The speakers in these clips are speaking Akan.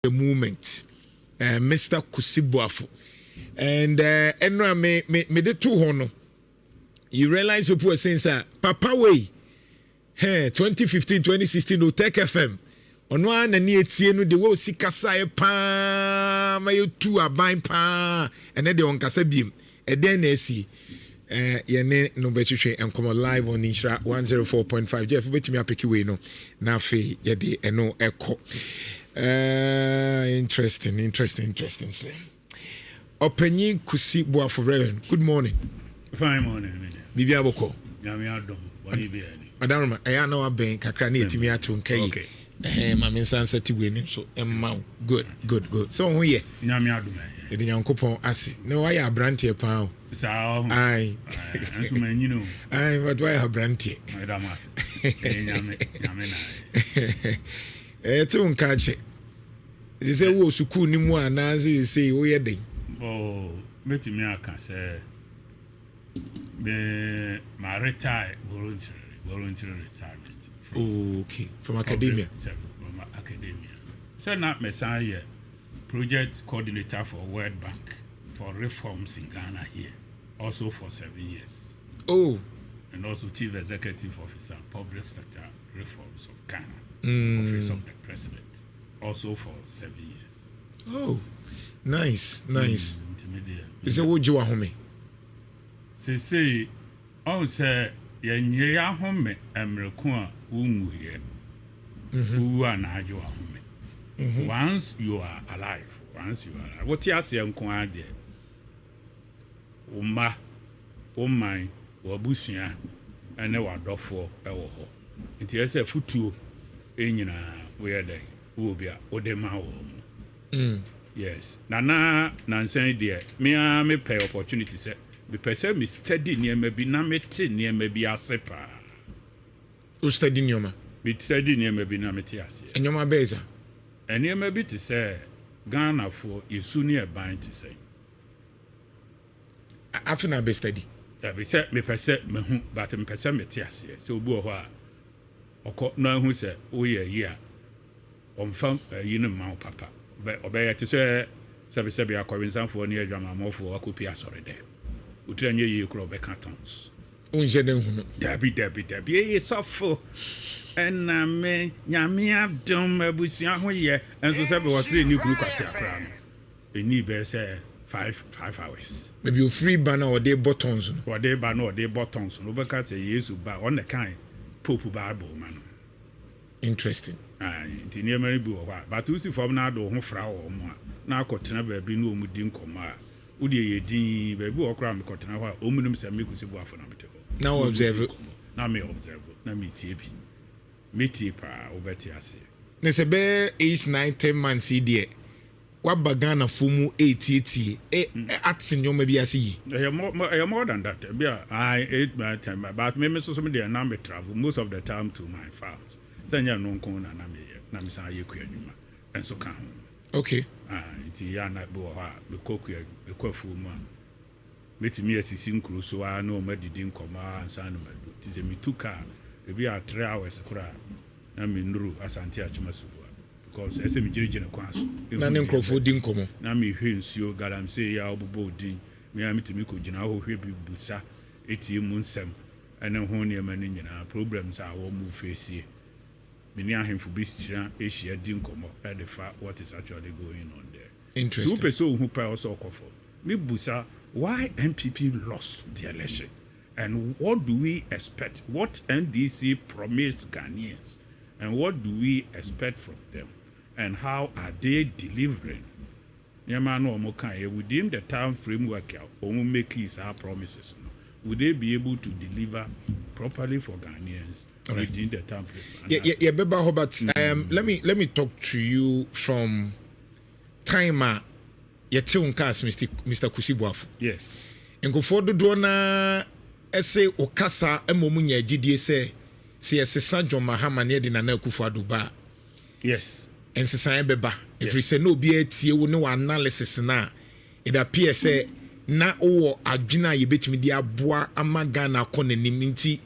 The movement, Mr. Kusi Boafo, and ɛnura me de to hɔ no, you realize people were saying sir, papa wei, hey, 2015, 2016 Otec FM, ɔno ara n'ani etie no de wo si kasa yɛ paa ma yɛ tu aban paa. Ɛnɛ deɛ ɔnkasa biem, ɛdɛn na esi? Yɛne no bɛtwitwe nkɔmmɔ live on Nhyira 104.5. Jeff, wobɛtumi apeke wei no na afei yɛde ɛno ɛkɔ. Interesting, interesting, interesting. Ɔpanyin Kusi Boafo, Reverend, good morning. Fine morning. Biribi abɔkɔ? Nyame adom, bɔne bi ani. Madaroma, ɛyɛ ana wabɛn kakra ne yɛtumi ato nka yi. Okay. Ma me nsa nsa ti wei ni so ɛma wo. Good, good, good. Sɛ wo ho yɛ? Nyame adom, ɛyɛ. Yɛde Nyankopɔn ase na wayɛ aberanteɛ paa o. Saa ɔho. Ai. Nso ma nyini o. Ai, but wayɛ aberanteɛ. Ɛda mo ase. Ɛyɛ Nyame, Nyame na ayɛ. Ɛte wo nka akyɛ. Ɛsɛ sɛ wowɔ sukuu no mu anaasɛ sɛ woyɛ den? Oh, mɛtumi aka sɛ me ma retire voluntary retirement. From, oh, okay, from academia. Service, from academia. Sɛ na mesan yɛ project coordinator for World Bank for reforms in Ghana here, also for 7 years. Oh. And also chief executive officer, Public Sector Reforms of Ghana, Office of the President, also for 7 years. Oh, nice. Sɛ wogye wahome? Sesei ɔn sɛ yɛnyɛ ahome mmerɛko a wonwuyɛ. Wowu a na agye wahome. Once you are alive, once you are alive, wote aseɛ nko ara deɛ, wo mma, wo man, w'abusua ne w'adɔfoɔ wɔ hɔ. Nti ɛsɛ futuo nyinaa woyɛ dɛn, wowɔ bi a wode ma wɔ mu. Yes, nana, nansan deɛ me ara mepɛ opportunity sɛ mepɛ sɛ me study nneɛma bi na mete nneɛma bi ase paa. O study nneɛma? Me study nneɛma bi na mete aseɛ. Nneɛma bɛyɛ sa? Nneɛma bi te sɛ Ghanafoɔ yɛsu ne ɛban te sɛ. Afe na abɛ study? Dabi, sɛ mepɛ sɛ mahu, but mepɛ sɛ mete aseɛ sɛ obi wɔ hɔ a ɔkɔ na ahu sɛ woyɛ yi a, ɔmfa ayi no mma wo papa. Ɔbɛyɛ te sɛ sɛbesɛbe akɔwensamfoɔ ne adwamammɔfoɔ akɔpi asɔre dɛm, wotiri anyɛ yie korɔ, ɔbɛka tongues. Wonhyɛ dɛ hu no? Dabi, dabi, dabi, ɛyɛ sɔfo ɛna me Nyame adom abusua ho yɛ nso sɛ bɛ wɔsere ne kunu kwase akora no ɛni bɛyɛ sɛ 5 5 hours. Baabi ofiri ba na ɔde bɔ tongues no. Wɔde ba na ɔde bɔ tongues no, wobɛka sɛ Yesu ba ɔne kan Pope Bible ma no. Interesting. Nti nneɛma no bi wɔ hɔ a, but wosi fam na ade wo ho fra wɔ mu a, na akɔtena baabi na ɔmu di nkɔmmɔ a, wodeɛ yɛ din baabi wɔ koraa, mekɔtena hɔ a, ɔmu nim sɛ me Kusi Boafo na mete hɔ. Na wo observe. Na me observe na metie bi, metie paa, wobɛte aseɛ. Ne sɛ bɛyɛ 8, 9, 10 months yi deɛ, waba Ghanafoɔ mu ɛretietie, ate nneɛma bi ase yi. Ɛyɛ more than that bi a, 8, 9, 10, but me soso me deɛ na me travel most of the time to my farms, sɛ nyɛ no nko na meyɛ, na mesan yɛ kua adwuma nso ka ho. Nti yɛ ana bi wɔ hɔ a mekɔ kua, mekɔ afuo mu a, mɛtumi asisi nkuro so a na ɔma didi nkɔmmɔ a ansa na madu. Nti sɛ metu kaa ebi a 3 hours koraa na mennuru Asante Akyema Subua, because ɛsɛ megyinagyina kwan so. Na ne nkurɔfoɔ di nkɔmmɔ. Na mehwɛ nsuo galamsey yi a wobobɔ odin, me a metumi kɔgyina hɔ hwɛ bi, busa, ɛtie mu nsɛm ɛne ho nneɛma no nyinaa, problems a wɔn mu fɛsie. Me ne ahemfo bi kyerɛ ahyia di nkɔmmɔ ɛde fa what is actually going on there. Interesting. Nti wopɛ sɛ ohu pɛ, ɔsɛ ɔkɔ fam mebusa why NPP lost the election and what do we expect, what NDC promised Ghanaians and what do we expect from them and how are they delivering nneɛma no wɔn kan yɛ within the time framework a wɔn make saa promises no. Would they be able to deliver properly for Ghanaians within the time frame? Yeah, bɛba hɔ, but let me talk to you from time a yɛte wo nka as Mr. Kusi Boafo. Nkurɔfoɔ dodoɔ naa ɛsɛ ɔkasa ma ɔmu nya agyidie sɛ yɛsesa John Mahama ne yɛde Nana Akufo Addo ba a, nsesan bɛba, ɛfiri sɛ na obiara tie wo ne wɔ analysis no a, it appears sɛ na wowɔ adwene a yɛbɛtumi de aboa ama Ghana akɔ n'anim. Nti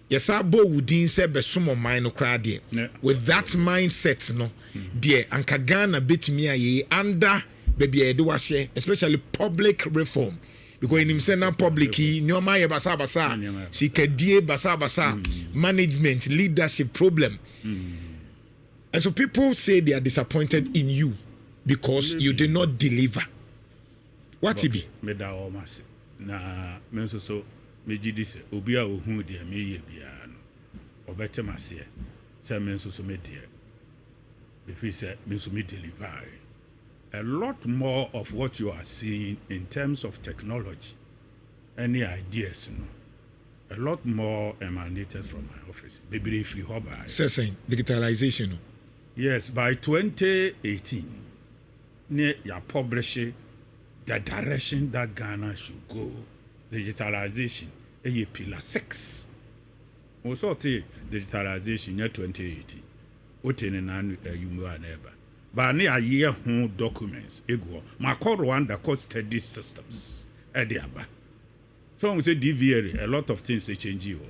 Yɛsa bɔ wo din sɛ bɛsom ɔman no koraa deɛ, with that mindset no deɛ, anka Ghana bɛtumi ayɛ under baabi a yɛde wahyɛ, especially public reform, because yɛnim sɛ na public yi nneɛma ayɛ basabasa, sikadie basabasa, management, leadership problem. And so people say they are disappointed in you because you did not deliver. What it be? Meda wɔn ase, na me nso so megye di sɛ obi a ohun deɛ meyɛ biara no, ɔbɛte m aseɛ sɛ me nso so me deɛ, ɛfiri sɛ me nso me deliver a lot more of what you are seeing in terms of technology, any ideas no, a lot more emanated from my office. Bebree firi hɔ baa. Sɛ sɛn, digitalization no? Yes, by 2018 ne yà publish the direction that Ghana should go. Digitalization ɛyɛ pillar 6. Wọ́n sọ te digitalization nyɛ 2018, wote ne nan ɛyi mu a na ɛba baa ne ayɛ ho documents egu hɔ. Makɔ Rwanda kɔ study systems ɛde aba. So wɔn sɛ DVLA, a lot of things dey change wɔ hɔ.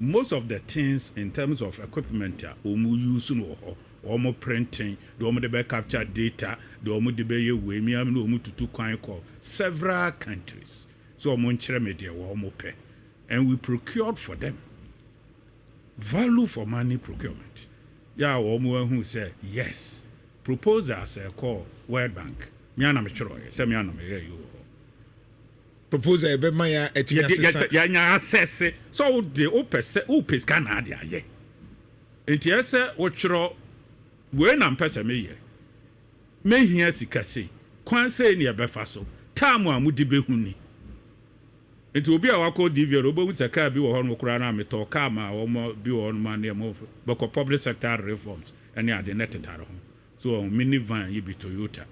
Most of the things in terms of equipment a wɔn use no wɔ hɔ, wɔn printing deɛ, wɔn de bɛ capture data deɛ, wɔn de bɛyɛ wei mi na wɔn tutu kwan kɔ several countries so wɔn nkyerɛ me deɛ wɔn pɛ, and we procured for them, value for money procurement. Yɛ a wɔn ahu sɛ yes, proposals ɛkɔ World Bank, mi anam twerɛ sɛ mi anam yɛ yi wɔ hɔ. Proposal ɛbɛma yɛ ɛtumi asesa. Yɛnya access sɛ wode wopɛ sɛ wopɛ sika na ade ayɛ, nti ɛsɛ wotwerɛ wei na mpɛ sɛ meyɛ, mehia sika sei, kwan sei ne ɛbɛfa so, time a mode bɛhu ni. Nti obi a wakɔ DVLA, wobɛhu sɛ kaa bi wɔ hɔ no koraa no a metɔ kaa ma wɔn bi wɔ hɔ no ma nneɛma bɛkɔ public sector reforms ɛne ade ne tetare ho so ɔho mini van yi bi, Toyota,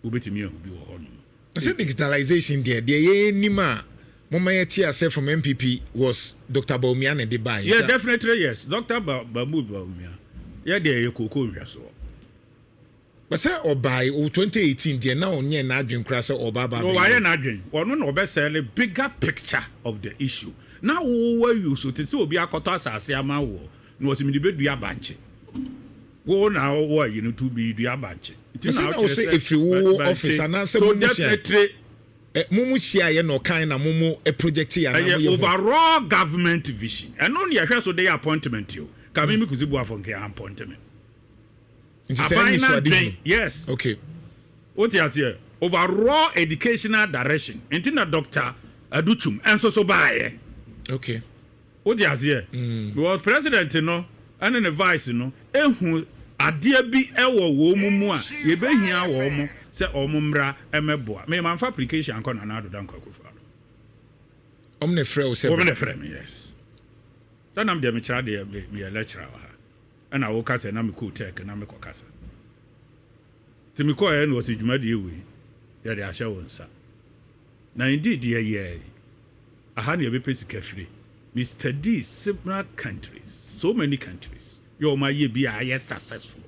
wobɛtumi ahu bi wɔ hɔ nom. Sɛ digitalization deɛ yɛyɛ nim a moma yɛte ase from NPP was Dr. Bawumia na de baa. Yeah, definitely, yes, Dr. Mahmoud Bawumia yɛ deɛ yɛ kooko nhwɛsoɔ. But sɛ ɔbaa o 2018 deɛ, na ɔnyɛ n'adwen koraa sɛ ɔbaa baa. No, wayɛ n'adwen. Ɔno na ɔbɛsɛle bigger picture of the issue na wowɔ yi so te sɛ obi akɔtɔ asase ama wɔ na wɔsɛ mede bɛdua bankye, wo na wowɔ ayi no to bi dua bankye. Nti na wo sɛ ɛfiri wo office anaasɛ so definitely. Mo mu hyia yɛ na ɔkan na mo mu project yɛ anaa mo yɛ overall government vision. Ɛno ne yɛhwɛ so de yɛ appointment o. Kame mi Kusi Boafo nke appointment. Nti sɛ ɛni so ade hu. Yes. Wote aseɛ, overall educational direction nti na Dr. Adutwum ɛnso so baayɛ. Wote aseɛ, because president no ɛne ne vice no ehu adeɛ bi ɛwɔ wɔn mu a yɛbɛhia wɔn mo sɛ wɔn mmra ɛmɛboa. Mɛ manfa application ankɔ Nana Addo Dankwa Akufo-Addo. Ɔmo na frɛ wo sɛ? Wɔn na frɛ me, yes. Sɛ nam deɛ mekyerɛ adeɛ, meyɛ lecturer wɔ ha, ɛna woka sɛ na mekɔ tech na mekɔ kasa, nti mekɔɛ na wɔsɛ dwumadie wei yɛde ahyɛ wo nsa. Na indeed yɛyɛ aha ne yɛbɛpɛ sika firi. Me study several countries, so many countries yɛ ɔmo ayɛ bi a ayɛ successful.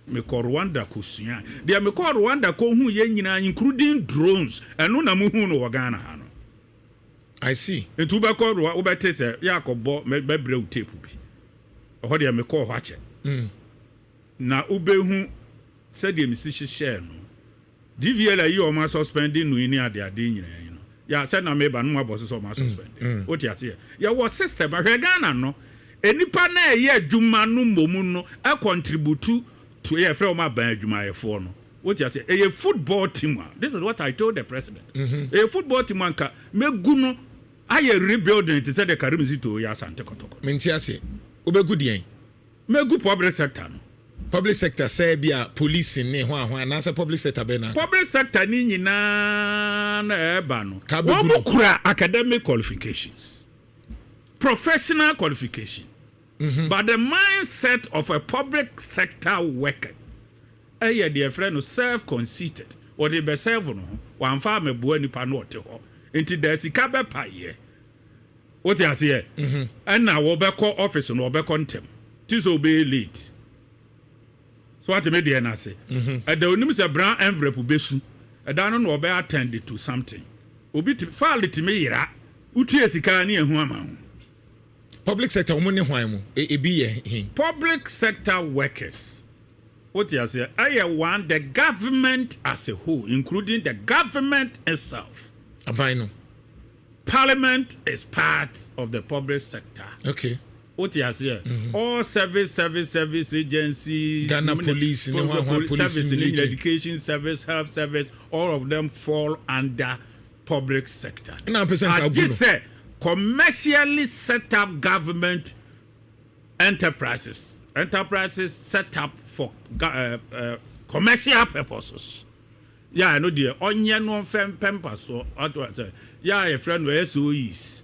Mekɔ Rwanda kɔsua deɛ, mekɔ Rwanda kɔhu yɛn nyinaa, including drones. Ɛno na muhu no wɔ Ghana ha no. I see. Nti wobɛkɔ Rwa, wobɛte sɛ yɛ akɔbɔ mɛbrɛ wo tape bi ɛhɔ deɛ, mekɔɔ hɔ akyɛ na wobɛhu sɛdeɛ mesi hyehyɛɛ no. DVLA yi, ɔma suspending no yi ne adeade nyinaa yi no yà sɛ na meba no mu abɔ so sɛ ɔma suspend. Wote aseɛ, yɛwɔ system. Ahwɛ Ghana no, nipa na ɛyɛ adwuma no mmom no ɛcontribute to yɛfrɛ wɔn aban adwumayɛfoɔ no. Wote aseɛ, ɛyɛ football team a, this is what I told the president, ɛyɛ football team a nka megu no ayɛ rebuilding te sɛ de Karim Zito yɛ Asante Kɔtɔkɔ. Mente aseɛ, wobɛgu deɛn? Megu public sector no. Public sector sɛ bi a police ne ho aho anaasɛ public sector bɛn na? Public sector ni nyinaa na ɛɛba no. Ka bɛgu wɔn no. Mo kura academic qualifications, professional qualification, but the mindset of a public sector worker ɛyɛ deɛ frɛ no self conceited. Wɔde bɛ serve no ho, wɔamfa amɛboa nipa no ɔte hɔ. Nti da sika bɛpa yɛ, wote aseɛ, ɛna wɔbɛkɔ office no, wɔbɛkɔ ntɛm ti sɛ ɔbɛyɛ late so. Wate me deɛ n'ase, ɛda onim sɛ brown envelope bɛsu ɛda no na ɔbɛ attend to something. Obi ti file timi yera, wotua sika ne ehu ama ho. Public sector, wɔn ne hwan mu? Ebi yɛ he? Public sector workers, wote aseɛ, ɛyɛ one, the government as a whole, including the government itself. Aban no. Parliament is part of the public sector. Wote aseɛ, all service agencies. Ghana Police ne hwan hwan, police, service ne military. Education service, health service, all of them fall under public sector. Ɛna apɛ sɛ nka agu Agye no. sɛ commercially set up government enterprises set up for commercial purposes yà, ɛno deɛ ɔnyɛ no ɔnfɛ mpɛmpa so. Ɔtɔ sɛ yà, yɛfrɛ no SOEs,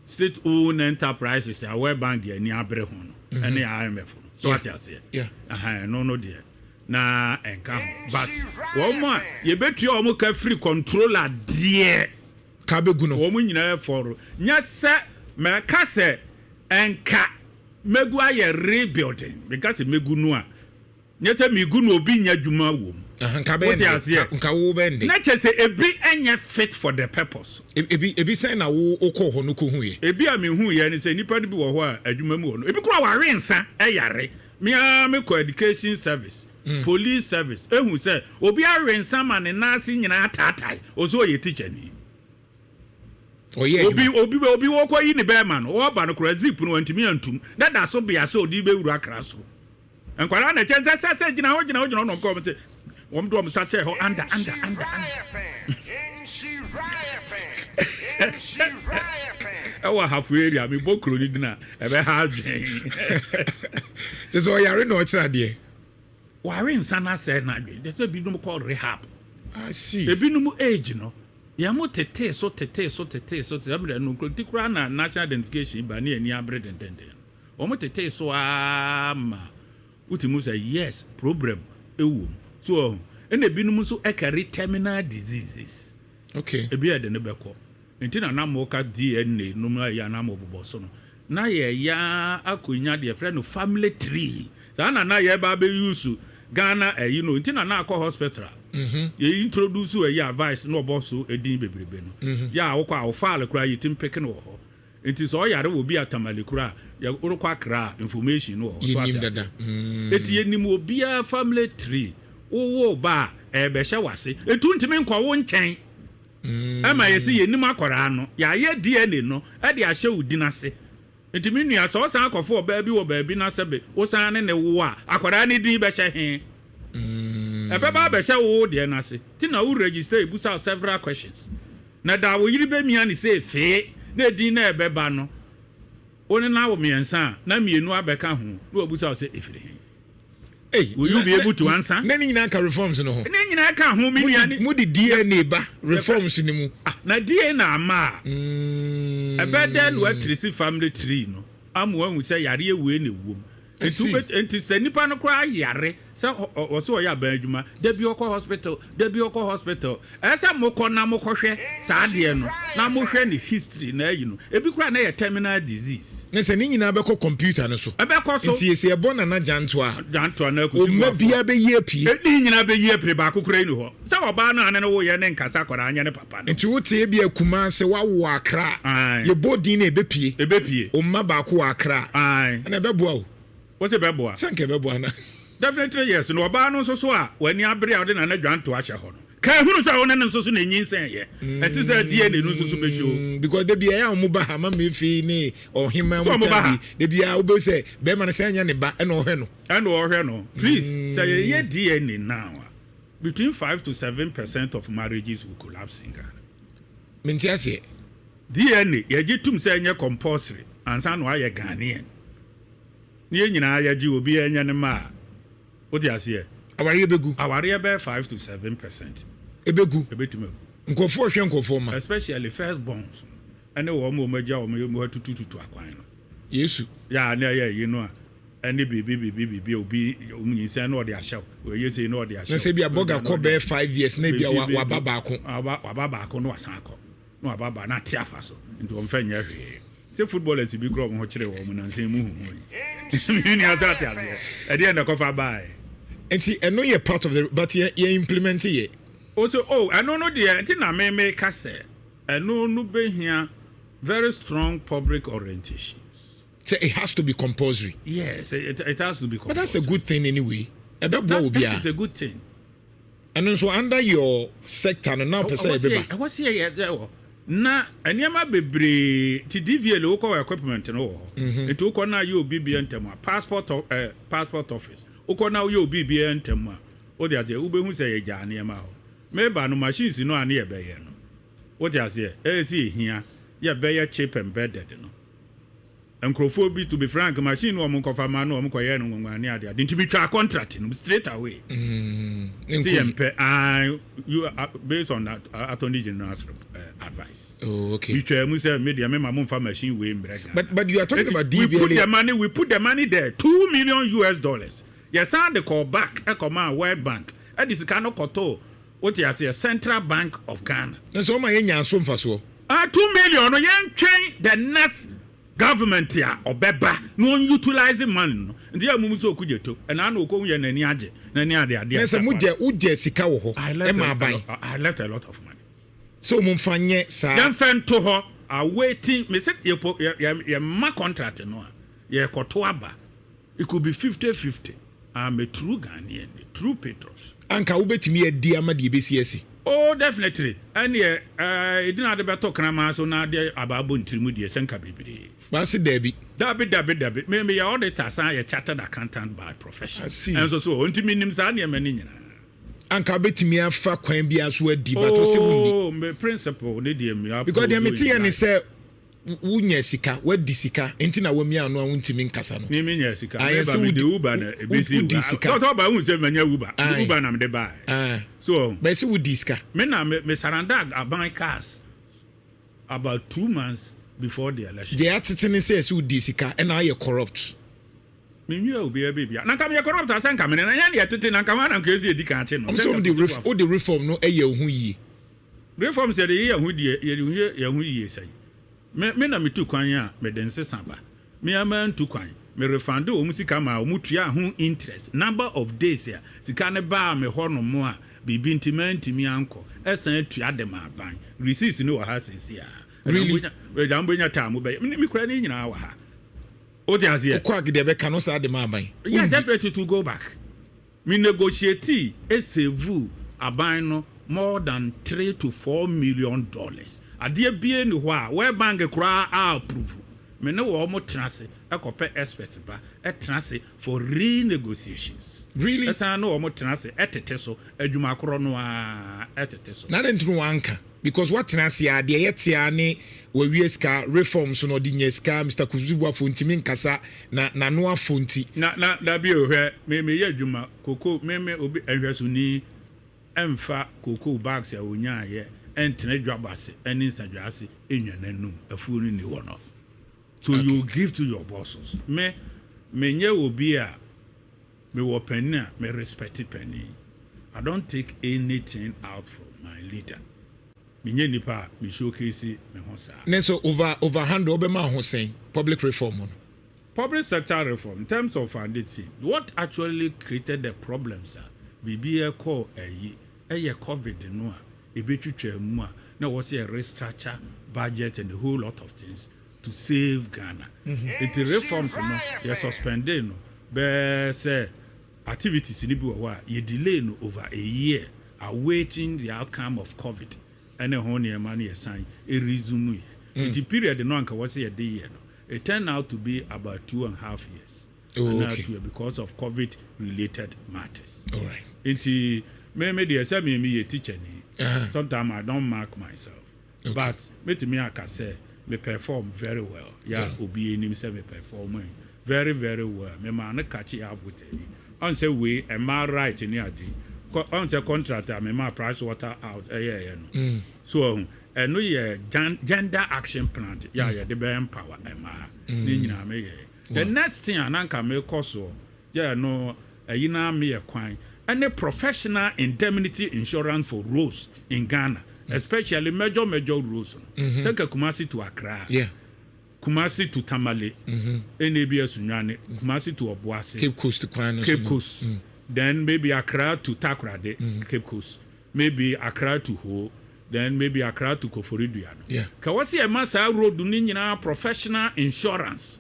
state owned enterprises, a World Bank deɛ ani abere ho no, ɛne IMF no so, ate aseɛ? Yeah. Ɛhɛn, ɛno no deɛ na ɛnka ho, but wɔn a yɛbɛtua wɔn ka firi controller deɛ, Ka bɛgu no. Wɔn nyinaa fɔro nyɛ sɛ mɛka sɛ ɛnka mɛgu ayɛ rebuilding, mɛka sɛ mɛgu no a, nyɛ sɛ mɛgu no obi nya adwuma wɔ mu. Aha, nka bɛyɛ Wote nde. aseɛ? Nka wo bɛyɛ nde. Na kyerɛ sɛ ebi nyɛ fit for the purpose. Ebi sɛn na wo wokɔɔ hɔ no kɔhu yɛ? Ebi a mehu yɛ ne sɛ nipa no bi wɔ hɔ a adwuma mu wɔ no, ebi kura ware nsa ɛyare. Mea mekɔ education service, police service, ehu sɛ obi awe nsa ma ne nan ase nyinaa taatae, ɔsɛ ɔyɛ teacher ni. Ɔyɛ Obi adwuma. Obi wɔkɔ yi ne bɛrima no, ɔba no kora zip no wɔntumi antum na da so bea sɛ ɔde bɛwura kra so. Nkwadaa na kyɛn sɛ gyina hɔ, gyina hɔ, gyina hɔ, na ɔmkɔ ɔm sɛ wɔm de ɔm sa kyɛ hɔ anda anda anda anda. Ɛwɔ Ahafo area, mebɔ kuro no din a ɛbɛha adwen. Kyɛ sɛ ɔyare na ɔkyerɛ adeɛ. Ware nsa no asɛe no adwen de sɛ ebinom kɔ rehab. I see. Ebinom age no, yɛn mo tetee so, tetee so, tetee so, tetee so no nti koraa na national identification ba ne ani abere dendenden no. Wɔn tetee so aa ma wotumi sɛ yes, problem ɛwɔ mu so ɔho. Ɛna ebinom nso ɛcarry terminal diseases. Ebi yɛ de ne bɛkɔ nti na nam wɔka DNA nom a ɛyɛ anam bobɔ so no na yɛya akɔnya deɛ yɛfrɛ no family tree. Saa na yɛba abɛuse Ghana ɛyi no nti na akɔ hospital a yɛ introduce ɛyi advice na ɔbɔ so edin bebrebe no yɛ a, wokɔ a wo file koraa yɛtim pick no wɔ hɔ. Nti sɛ ɔyare wɔ bi atamale koraa, yɛ wokɔ Akra a, information no wɔ hɔ so. Yɛnim ate dada. ase. Eti yɛnim obiara family tree. Wowɔ ba a ɛbɛhyɛ wase etu ntumi nkɔ wo nkyɛn. Ɛma yɛsi yɛnim akwaraa no, yɛayɛ DNA no ɛde ahyɛ wo din ase. Nti me nua, sɛ ɔsan akɔfo ɔbaa bi wɔ baabi na sɛ be wosan ne ne wo a, akwaraa ne din bɛhyɛ he? Ɛbɛba abɛhyɛ wo deɛ no ase. Nti na wo register, ebusa wo several questions na da wo yere bɛmia ne sɛ efee na edin na ɛbɛba no, wo ne na wo mmiɛnsa a na mmienu abɛka ho na wabusa wo sɛ efiri he. Hey, Will you be able to answer? Na ne nyinaa ka reforms no ho. Ne nyinaa ka ho, me nua ne. Mo de DNA ba reforms no mu. Ah, na DNA ama a, ɛbɛ dɛn na watrace family tree no ama wahu sɛ yareɛ wei na ɛwom? I Nti see. nti sɛ nipa no koraa yare sɛ ɔsɛ ɔyɛ aban adwuma, da bi ɔkɔ hospital, da bi ɔkɔ hospital, ɛyɛ sɛ mokɔ na mokɔhwɛ saa adeɛ no na mohwɛ ne history na ayi no, ebi koraa na ɛyɛ terminal disease. Na sɛ ne nyinaa bɛkɔ computer no so. Ɛbɛkɔ so. Nti yɛsɛ yɛbɔ Nana Gyanto a, Gyantoa na Akusi ɔma Boafo. biara bɛyi apue. Ɛdi nyinaa bɛyi apue, baako koraa ni hɔ sɛ ɔbaa no ane no woyɛ ne nkasa akwaraa nyɛ ne papa no. Nti wote bi akuma sɛ woawo Akra a, yɛbɔ din na ɛbɛpue. Ɛbɛpue. Ɔmma baako wɔ Akra a, ɛna ɛbɛboa o. Wo sɛ bɛboa. Sɛ nka ɛbɛboa na. Definitely yes. Na ɔbaa no nso so a w'ani abere a ɔde Nana Dwanto ahyɛ hɔ no ka ehunu sɛ ɔne ne nso so na enyinsɛn yɛ ɛte sɛ DNA no nso so bɛhyɛ o. Because de bia ɛyɛ a wɔn ba ha ma mefi ne ɔhema So mu ɔmo ba tan ha? bi, de bia wobɛ sɛ bɛrima no sɛ ɛnyɛ ne ba ɛna ɔhwɛ no. Ɛna ɔhwɛ no. Please, sɛ yɛyɛ DNA now a, between 5 to 7% of marriages will collapse in Ghana. Mente aseɛ. DNA yɛgye tum sɛ ɛnyɛ compulsory ansa na wayɛ Ghanaian ne yɛn nyinaa yɛgye obi ɛnyɛ ne ma a, wote aseɛ? Awareɛ bɛgu. Awareɛ bɛyɛ 5 to 7%. Ɛbɛgu. Ɛbɛtumi agu. Nkurɔfoɔ hwɛ nkurɔfoɔ ma. Especially first borns no ɛne wɔn a wɔn agya wɔn mu atutututu akwan no. Yesu. Yà ne ɛyɛ yi no a, ɛne biribi biribi biribi a obi wɔn nyinsɛn na ɔde ahyɛw wɔyɛ sei na ɔde ahyɛw. Na sɛ bi a bɔga kɔ bɛyɛ 5 years na bi a waba baako. Waba baako na wasan akɔ na waba ba na ate afa so, nti wɔn fɛ nyɛ hwee sɛ footballers bi kura wɔn ho kyerɛ wɔn nansan mu huhu yi ni ase ate aseɛ ɛdeɛ na ɛkɔfa baa yi. Nti ɛno yɛ part of the, but yɛ implement yɛ. O sɛ o ɛno no deɛ, nti na meme ka sɛ ɛno no bɛhia very strong public orientation. So it has to be compulsory. Yes, it has to be compulsory. But that's a good thing anyway. Ɛbɛboa obiara. That is a good thing. Ɛno nso under your sector no na wopɛ sɛ ɛbɛba. Ɛwɔ sɛ yɛyɛ wɔ na nneɛma bebree ti DVLA wokɔ wɔ equipment no wɔ hɔ. Nti wokɔ na ayɛ obi bia ntɛm a passport office, wokɔ na woyɛ obi bia ntɛm a, wode aseɛ, wobɛhu sɛ yɛgyaa nneɛma hɔ. Meba no, machines no a ne yɛbɛyɛ no, wote aseɛ, ɛyɛ sɛ ɛhia yɛbɛyɛ chip embedded no. Nkurɔfoɔ bi, to be frank, machine no wɔn nkɔfa ma no, wɔn kɔyɛ no nwonwa ne ade ade, nti metwa contract no straight away. Sɛ yɛn pɛ ah, you based on that Attorney General's advice. Metwa mu sɛ me deɛ, me ma mo nfa machine wei mbrɛ Ghana. But you are talking about We put DVLA. the money there, US$2 million. Yɛsan de call back ɛkɔma World Bank, ɛde sika no kɔtɔ, wote aseɛ, Central Bank of Ghana. Na sɛ ɔma yɛnya so mfasoɔ. Ah, 2 million no, yɛntwɛn the next government a ɔbɛba na ɔn utilize money no. Nti yɛ mumu sɛ Okudzeto ɛna ana okɔhu yɛ n'ani agye n'ani ade adeɛ. Na sɛ mogye wogye sika wɔ hɔ ɛma aban. I left a lot of money. Sɛ ɔmo mfa nyɛ saa. Yɛmfɛ nto hɔ awaiting me sɛ yɛpo yɛ yɛma contract no a yɛkɔto aba, it could be 50-50. I'm a true Ghanaian, a true patriot. Anka wobɛtumi adi ama deɛ ɛbɛsi asi. Oh, definitely. Ɛneɛ ɛdi na ade bɛtɔ kraman so na ade abaabɔ ntirimu deɛ, sɛ nka bebree. Baase daabi. Dabi, dabi, dabi. Me yɛ auditor, san yɛ chartered accountant by profession. I see. Ɛnso so nti mi nim saa nneɛma ne nyinaa. Anka wobɛtumi afa kwan bi so adi, but ɔsɛ wonni. Oh, me principle ne deɛ mi. Because deɛ mete yɛ ne sɛ wonya sika, wadi sika, nti na wamia ano a wontumi nkasa no. Ni mi nya sika. Ayɛ Me ba sɛ mi de Uber na ebesi. Wodi sika. Tɔtɔ ba n sɛ manya Uber. Uber na mi de ba. So bɛyɛ sɛ wodi sika. Me na me surrender aban cars about 2 months before the election. Deɛ atete ne sɛ sɛ wodi sika ɛna ayɛ corrupt. Me nwi obi baabi a na nka meyɛ corrupt asɛ nka mene na yɛn deɛ tete na nka wɔn na nka esi edi kan akyi no. Ɔmo sɛ wode reform no ɛyɛ wo ho yie. Reform sɛ de yɛ ho deɛ, yɛde yɛ ho yie sɛ me na metu kwan a mede nsesa ba, me ama ntu kwan, me refund wɔn sika ma wɔn tua ho interest, number of days a sika ne baa me hɔ nom a biribi nti mantumi ankɔ, ɛsan tua de ma aban. Receipts ne wɔ ha sisi a. Really? Ɛda mbɛnya taa mo bɛyɛ me kura ne nyinaa wɔ ha, o ti aseɛ. Wokɔ agedeɛ bɛka no saa de ma aban. Yeah, definitely to go back. Me negotiate esave aban no more than $3 to 4 million. Adeɛ bie ni hɔ a World Bank koraa a approve. Me ne wɔn mo tena ase ɛkɔpɛ experts ba ɛtena ase for renegotiations. Really? Ɛsan ne wɔn tena ase ɛtete so adwuma korɔ no ara ɛtete so. Na de ntino wanka because watena ase a deɛ yɛte a ne wawie sika reforms no, ɔde nya sika. Mr Kusi Boafo ntumi nkasa na n'ano afo nti. Na dabi, ohwɛ, me yɛ adwuma koko, me obi nhwɛsoni ɛmfa cocoa bags a onyaayɛ ɛntena dwabɔ ase ɛne nsadwa ase enwa n'anum afuo no ni hɔ no. So okay, you give to your bosses. Me nyɛ obi a mewɔ panin a me respect panin. I don't take anything out from my leader. Menyɛ nipa a me showcase me ho saa. Ne so over 100 wobɛma ho sɛn public reform no? Public sector reform in terms of foundation, what actually created the problems a biribi ɛkɔ ɛyi ɛyɛ COVID no a ebetwitwa mu a na wɔ sɛ restructure budget and a whole lot of things to save Ghana. Nti reforms no yɛ suspended no, bɛɛ sɛ activities ni bi wɔ hɔ a yɛ delay no over a year awaiting the outcome of COVID ɛne ho nneɛma no, yɛ san resume yɛ. Nti period no anka wɔ sɛ yɛde yɛ no, it turned out to be about 2.5 years. Two because of COVID related matters. Nti me deɛ, sɛ me yɛ teacher ni, sometimes I don't mark myself, but metumi aka sɛ me perform very well. Ya obi anim sɛ me perform very very well. Me maa no catch up with ɛyi ɔn sɛ wei ɛma right ne ade ɔn sɛ contract a me maa Price Water out ɛyɛ ɛyɛ no so ɔhun ɛno yɛ gender action plan yɛ a yɛde bɛ empower ɛmaa ne nyinaa me yɛ. The next thing a nanka me kɔ soɔ yɛ no ɛyi na me yɛ kwan ɛne professional indemnity insurance for roads in Ghana, especially major major roads no, sɛ nka Kumasi to Accra, Kumasi to Tamale, ɛna ebi Asunyane, Kumasi to Obuasi, Cape Coast kwan no. Cape Coast, then maybe Accra to Takoradi, Cape Coast, maybe Accra to Ho, then maybe Accra to Koforidua no. Ka wɔsi ɛma saa road no nyinaa professional insurance.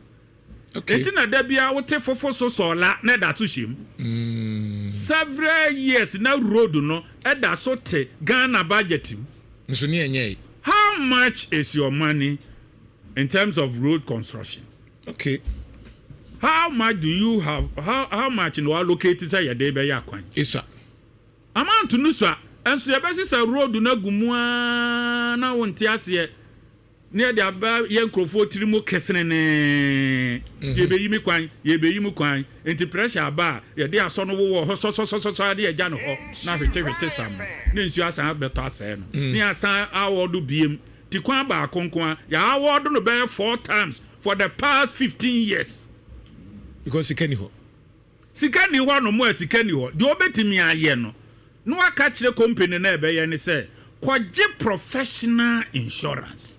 Nti na da biara wote fofo so sɔɔla na ɛda so hyɛ mu. Several years na road no ɛda so te Ghana budget mu. Nso ne ɛnyɛ. How much is your money in terms of road construction? How much do you have? How much na allocate sɛ yɛde bɛyɛ akwan? Esua. Amount no sua. Nso yɛbɛsesa road no agu mu aa na wonte aseɛ. Ne yɛde aba yɛ nkurɔfoɔ tiri mu kesenenee. Yɛbɛyi mi kwan, yɛbɛyi mu kwan. Nti pressure aba a, yɛde asɔ no wowɔ hɔ sɔsɔsɔsɔ de yɛgya no hɔ na hwetehwete sam ne nsuo asan bɛtɔ asɛe no. Ne asan awɔdo biem. Ti kwan baako nko a, yɛawɔdo no bɛyɛ four times for the past 15 years. Because sika ni hɔ. Sika ni hɔ no mu a, sika ni hɔ deɛ, ɔbɛtumi ayɛ no na waka kyerɛ company na ɛbɛyɛ ne sɛ kɔgye professional insurance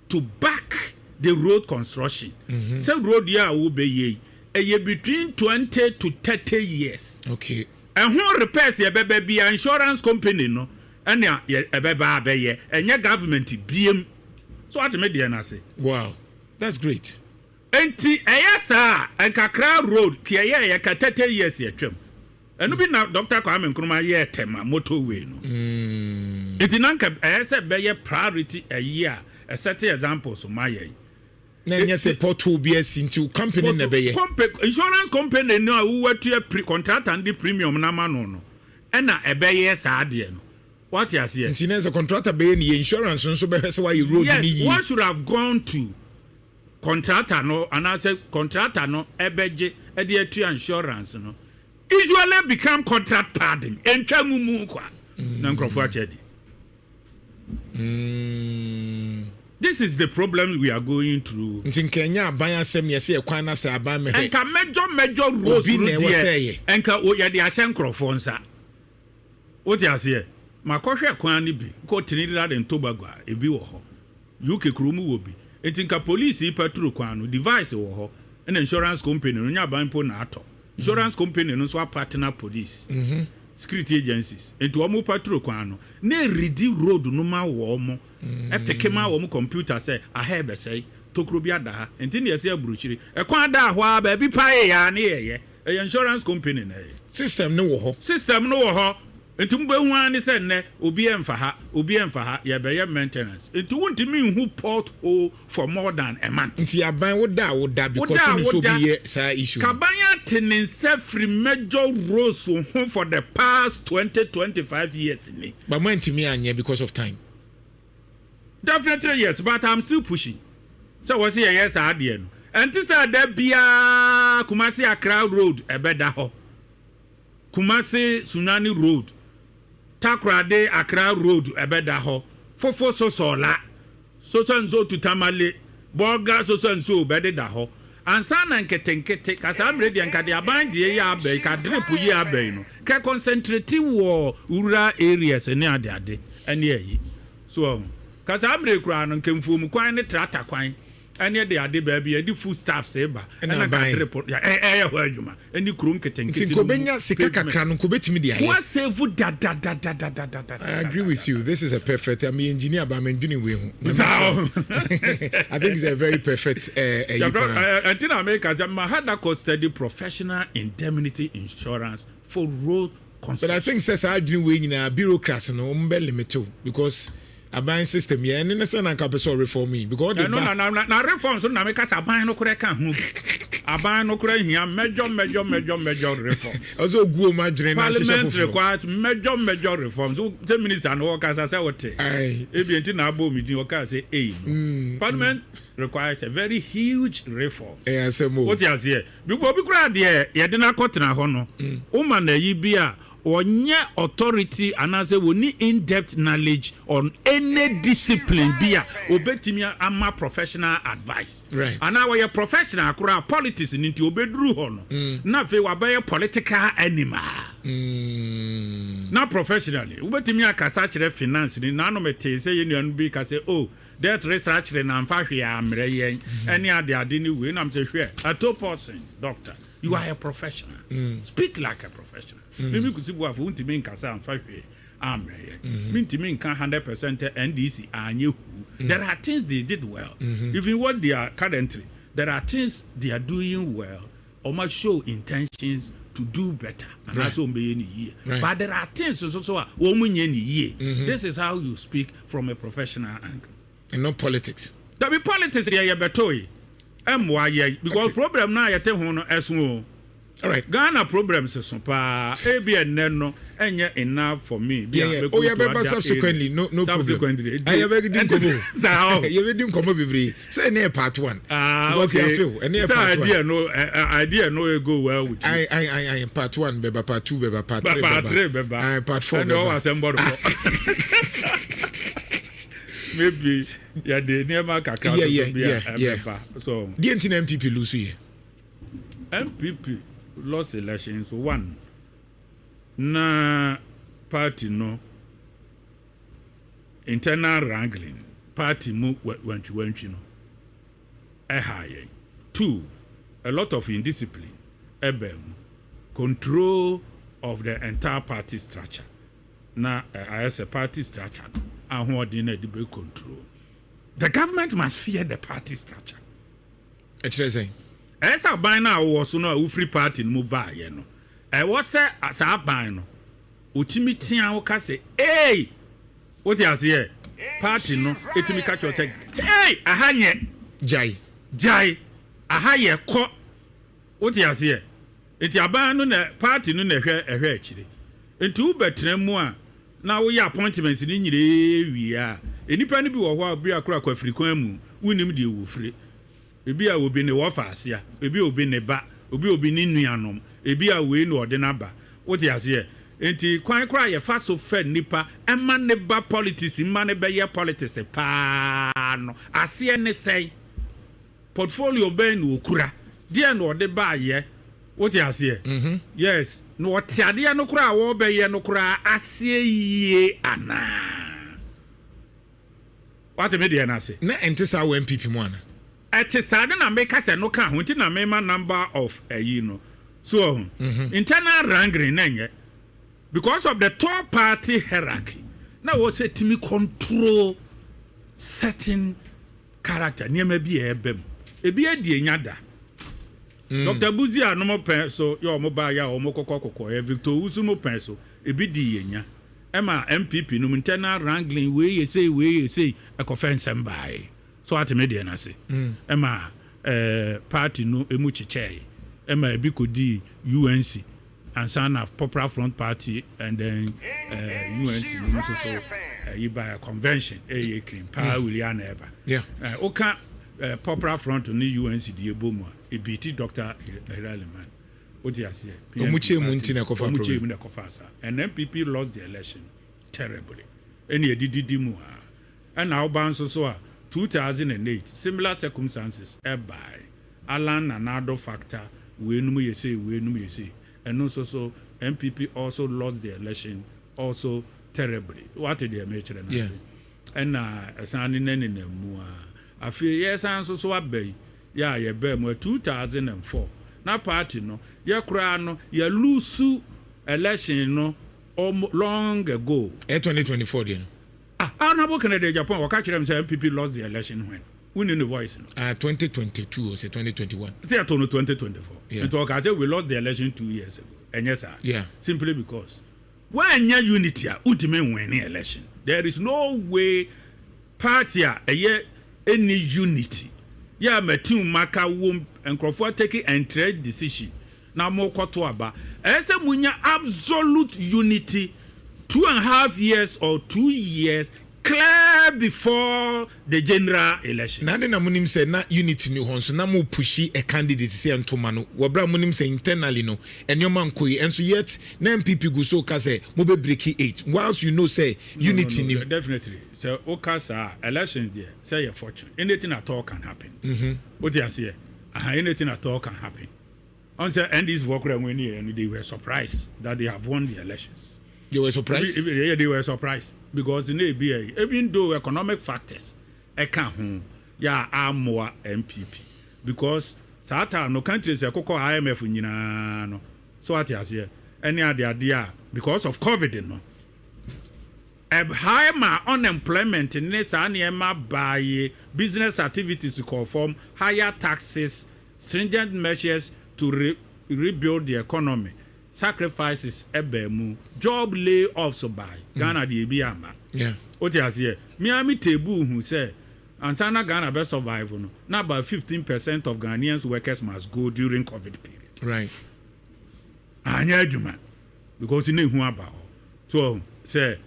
to back the road construction. Sɛ road yi a wobɛyɛ yi, ɛyɛ between 20 to 30 years. Ɛho repairs yɛbɛbɛ bia, insurance company no ɛna ɛbɛba abɛyɛ, ɛnyɛ government biem. So ate me deɛ no ase? Wow, that's great. Nti ɛyɛ saa a, nkakra road tiɛyɛ yɛ ka 30 years yɛtwam. Ɛno bi na Dr Kwame Nkrumah yɛɛ Tema motorway no. Nti na nka ɛyɛ sɛ bɛyɛ priority ɛyi a ɛsɛte examples ma yɛn. Na ɛnyɛ sɛ pothole bi asi nti company na ɛbɛyɛ. Insurance company no a wowatua pre contractor no de premium no ama no, ɛna ɛbɛyɛ saa adeɛ no. Wate aseɛ? Nti na sɛ contractor bɛyɛ ne yɛ, insurance nso bɛhwɛ sɛ wayɛ road ne yie. What should have gone to contractor no anaasɛ contractor no ɛbɛgye ɛde atua insurance no usually become contract padding, ntwa mu mu kwa na nkurɔfoɔ akyɛ di. This is the problem we are going through. Nti nka ɛnyɛ aban asɛm yɛ sɛ yɛkwan na sɛ aban mɛhwɛ. Nka major roads Obi no na ɛwɔ sɛ deɛ, ɛyɛ. Nka yɛde ahyɛ nkurɔfoɔ nsa. Wote aseɛ? Makɔhwɛ kwan no bi kɔ Trinidad and Tobago a, ebi wɔ hɔ, UK kurom wɔ bi. Nti nka police yi patrol kwan no, device wɔ hɔ, ɛna insurance company no nyɛ aban mpo na atɔ. Insurance company no nso apartner police, security agencies. Nti wɔn patrol kwan no na eridi road no ma wɔn ɛpeke ma wɔn computer sɛ aha ɛbɛsɛe, tokuro bi ada ha. Nti ne yɛsɛ aburukyiri ɛkwan da hɔ a, baabi paa yɛ a ne yɛyɛ, ɛyɛ insurance company na ɛyɛ. System no wɔ hɔ. System no wɔ hɔ. Nti mobɛhu ara ne sɛ nnɛ obi ɛmfa ha, obi ɛmfa ha, yɛbɛyɛ maintenance. Nti wontumi nhu pothole for more than a month. Nti aban woda a woda because Woda a wonim sɛ obi woda. yɛ saa issue no. Kaban ate ne nsa firi major roads ho for the past 20 25 years ni. But moantumi anyɛ because of time. Definitely yes, but I'm still pushing sɛ wɔ sɛ yɛyɛ saa adeɛ no. Ɛnte sɛ da biara Kumasi Accra road ɛbɛda hɔ, Kumasi Sunyani road, Takoradi Accra road ɛbɛda hɔ, fofo sosɔla soso nso to Tamale Bɔga soso nso bɛdeda hɔ ansa na nketenkete. Ka saa mmerɛ deɛ, nka de aban deɛ yɛ abɛn ka drip yi abɛn no kɛ concentrate wɔ rural areas ne adeade ɛne ɛyi so ɔho. Ka saa mmerɛ koraa no, nka mfuom kwan ne tractor kwan ɛne de ade baabi yɛde food staffs ba. Ɛna ɛna nka aban. drip ɛyɛ hɔ adwuma ɛne kuro nketenkete Nti nka no mu obɛnya sika pavement. Kakra no nka obɛtumi de ayɛ. Wa save dadadadadadada. I agree with you. This is a perfect. I'm an engineer, but I'm engineering way. Saa. I think it's a very perfect. Ɛnti na meka sɛ mahada kɔ study professional indemnity insurance for road But I construction. think sɛ saa adwene wei nyinaa, bureaucrats no wɔn bɛ limit o, because aban system yɛ ɛne ne sɛ na nka pɛ sɛ ɔreform yi because ɔde ɛno na ba. Na reform so na meka sɛ aban no korɛ ka ho bi. Aban no korɛ hia major major major major reforms. Ɔsɛ ogu wɔn adwene na ahyehyɛ Parliament foforɔ. requires major major reforms. Sɛ minister no wɔkasa sɛ wote Aye. ebi nti na abɔ mi din wɔkaa sɛ ei no, parliament requires a very huge reform. Ɛyɛ asɛm o. Wote aseɛ? Because obi koraa deɛ yɛde no akɔtena hɔ no, woma no ayi bi a ɔnyɛ authority anaasɛ wɔni in-depth knowledge on any discipline bi a obɛtumi ama professional advice. Anaa wɔyɛ professional koraa, politics no nti obɛduru hɔ no na afei wabɛyɛ political animal. Na professionally wobɛtumi akasa kyerɛ finance ni nanom tee sɛ yɛ nuanu bi ka sɛ, oh, debt research na mfa hwee ammerɛ yɛn ɛne ade ade ne wei nam sɛ, hwɛ, ato person, doctor, you are a professional. Speak like a professional. Mimi Kusi Boafo, wontumi nkasa amfa hwee ammerɛ yɛn. Mentumi nka 100% NDC anyɛ hu. There are things they did well. Even what they are currently There are things they are doing well. Ɔmo show intentions to do better. Anaasɛ ɔmo bɛyɛ ne yie. But there are things nso so a wɔn nyɛ ne yie. This is how you speak from a professional angle. And not politics. Dabi, politics deɛ, yɛbɛtɔ yi ɛmmoa yɛ because problem no a yɛte ho no ɛso o. All right. Ghana problems so paa. Ebi ɛnɛ no ɛnyɛ enough for me. Bi a mɛgo Oh, yeah, to but other subsequently, area. no, no problem. Subsequently. Ah, yɛ bɛ di nkɔmɔ. Saa o. Yɛ bɛ di nkɔmɔ bebree. Sɛ ɛne yɛ part one. Ah, Because okay. yɛ feel ɛne yɛ Sɛ part one. idea no idea no go well with you. Ayi, ayi, ayi, ayi, part one bɛba, part two bɛba, part three Part bɛba. three bɛba. Ayi, part four Ɛna ɔwɔ bɛba. asɛm bɔ do maybe yɛde nneɛma kakra toto bi a ɛbɛba so. Deɛ nti na NPP lose yɛ? NPP lost elections, one, na party no internal wrangling, party mu wantwiwantwi no ɛha yɛn. Two, a lot of indiscipline ɛbɛn mu, control of the entire party structure na ayɛ sɛ party structure no ahoɔden na ɛde bɛ control. The government must fear the party structure. Ɛkyerɛ sɛn? Ɛyɛ sɛ aban no a wowɔ so no a wofiri party no mu baayɛ no, ɛwɔ sɛ saa aban no otumi tea wo ka sɛ, "Ei," wote aseɛ? Party no ɛtumi ka kyerɛ sɛ, "Ei, aha nyɛ." Gyae. Gyae, aha yɛ kɔ. Wote aseɛ? Nti aban no na party no na ɛhwɛ akyire. Nti wobɛtena mu a na woyɛ appointments no nyinaa wie a, nnipa no bi wɔ hɔ a bi akora akɔ kwan mu, wonim deɛ wɔfire. Ebi a obi ne wɔfa asea, ebi a obi ne ba, obi a obi ne nuanom, ebi a wei na ɔde n'aba. Wote aseɛ? Nti kwan koraa yɛfa so fɛ nipa ɛma ne ba politics, ma ne bɛyɛ politics paa no, aseɛ ne sɛn? Portfolio bɛn na okura deɛ na ɔde baayɛ? Wote aseɛ? Yes, na ɔte adeɛ no koraa a wɔrebɛyɛ no koraa aseɛ yie anaa? Wate me deɛ no ase? Na ɛnte saa wɔ NPP mu ana? Ɛte saa de na meka sɛ no ka ho nti na mema number of ɛyi no so ɔho internal wrangling na nyɛ because of the top party hierarchy na wɔ sɛ tumi control certain character, nneɛma bi a ɛbɛ mu, ebi adi enya da. Dr Busia no mo pɛn so yɛ ɔmo ba yɛ a ɔmo kɔkɔ kɔkɔ yɛ Victor Owusu mo pɛn so, ebi di yɛ nya ɛma NPP no mu internal wrangling, wei yɛ sei, wei yɛ sei, ɛkɔfɛ nsɛm baeɛ so. Ate me deɛ n'ase? Ɛma party no emu kyekyɛɛ, ɛma ebi kɔdii UNC ansa na Popular Front Party and then UNC no nso so ɛyi ba convention ɛyɛ kirim paa wuli ana ɛba. Woka Popular Front ne UNC deɛ ɛbɔ mu a, ebi ti Dr Hilla Limann, wote aseɛ? Ɔmo kyɛ mu nti na ɛkɔfa Ɔmo kyɛ problem. mu na ɛkɔfa asa, and NPP lost the election terribly. Ɛna yɛdididi mu a, ɛna ɔba nso so a 2008 similar circumstances ɛbae. Alan Nana Addo factor, weinom yɛ sei, weinom yɛ sei, ɛno nso so NPP also lost the election also terribly. Wate deɛ mekyerɛ no ase? Ɛna ɛsan ne nenam mu a, afei yɛsan nso so aba yi yɛ a yɛbaa mu a 2004 na party no yɛ koraa no yɛ lose election no long ago. Ɛ 2024 deɛ no? Ah, Honorable Kennedy Agyapong wɔka kyerɛ m sɛ NPP lost the election when wonni ne voice no. Ah, 2022 o sɛ 2021? Sɛ yɛto no 2024. Nti ɔka sɛ we lost the election 2 years ago, ɛnyɛ saa? Simply because woanya unity a wontumi nwin election. There is no way party a ɛyɛ any unity yɛ a matim maka wom, nkurɔfoɔ take entrenched decision na mokɔto aba. Ɛyɛ sɛ munya absolute unity 2.5 years or 2 years clear before the general election. Na ade na monim sɛ na unity ni hɔ nso na mo push a candidate sɛ ntoma no wɔbrɛ a monim sɛ internally no ɛnneɛma nkɔ yi, ɛnso yet na NPP gu so ka sɛ mobɛ break eight whilst you know sɛ unity No, no, ni. Definitely, sɛ woka saa, elections deɛ sɛ yɛ fortune, anything at all can happen. Wote aseɛ? Aha, anything at all can happen. Ɔn sɛ NDC foɔ kora wɔn ani yɛ no, they were surprised that they have won the elections. You were surprised? Yeah, they were surprised because ne ebi yɛ, even though economic factors ɛka ho yɛ a amoa NPP, because saa time no countries ɛkokɔ IMF nyinaa no so, ate aseɛ, ɛne adeade a because of COVID no. High ma unemployment ne saa nneɛma baaye, business activities kɔ fam, higher taxes, stringent measures to rebuild the economy, sacrifices ɛbaa mu, job layoffs baa Ghana deɛ, ebi ama. O te aseɛ, miami table hu sɛ ansa na Ghana bɛ survive no, na about 15% of Ghanaians workers must go during COVID period. Anyɛ adwuma because ne hu aba hɔ so sɛ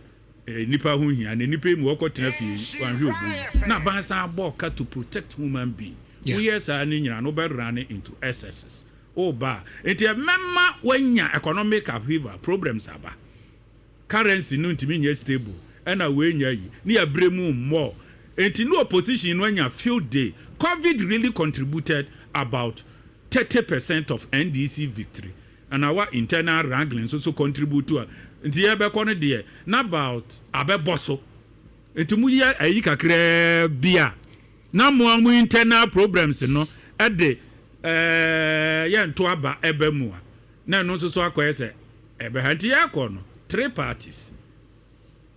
nipa ho hia na nipa yi mu wɔkɔ tena fie wanhwɛ obi na abansan abɔ ɔka to protect human being. Woyɛ saa ne nyinaa no, wobɛ run into excesses. Woba nti ɛmɛma wanya economic upheaval, problems aba, currency no ntumi nyɛ stable, ɛna wei yi ne yɛbrɛ mu mmɔ, nti ne opposition no anya field day. COVID really contributed about 30% of NDC victory, and our internal wrangling nso so contribute to a nti yɛbɛkɔ no deɛ na about abɛbɔ so. Nti mu yɛ ayi kakraa bi a na mo a mo internal problems no ɛde yɛnto aba ɛbɛ mu a, na ɛno nso so akɔyɛ sɛ ɛbɛha. Nti yɛkɔ no, three parties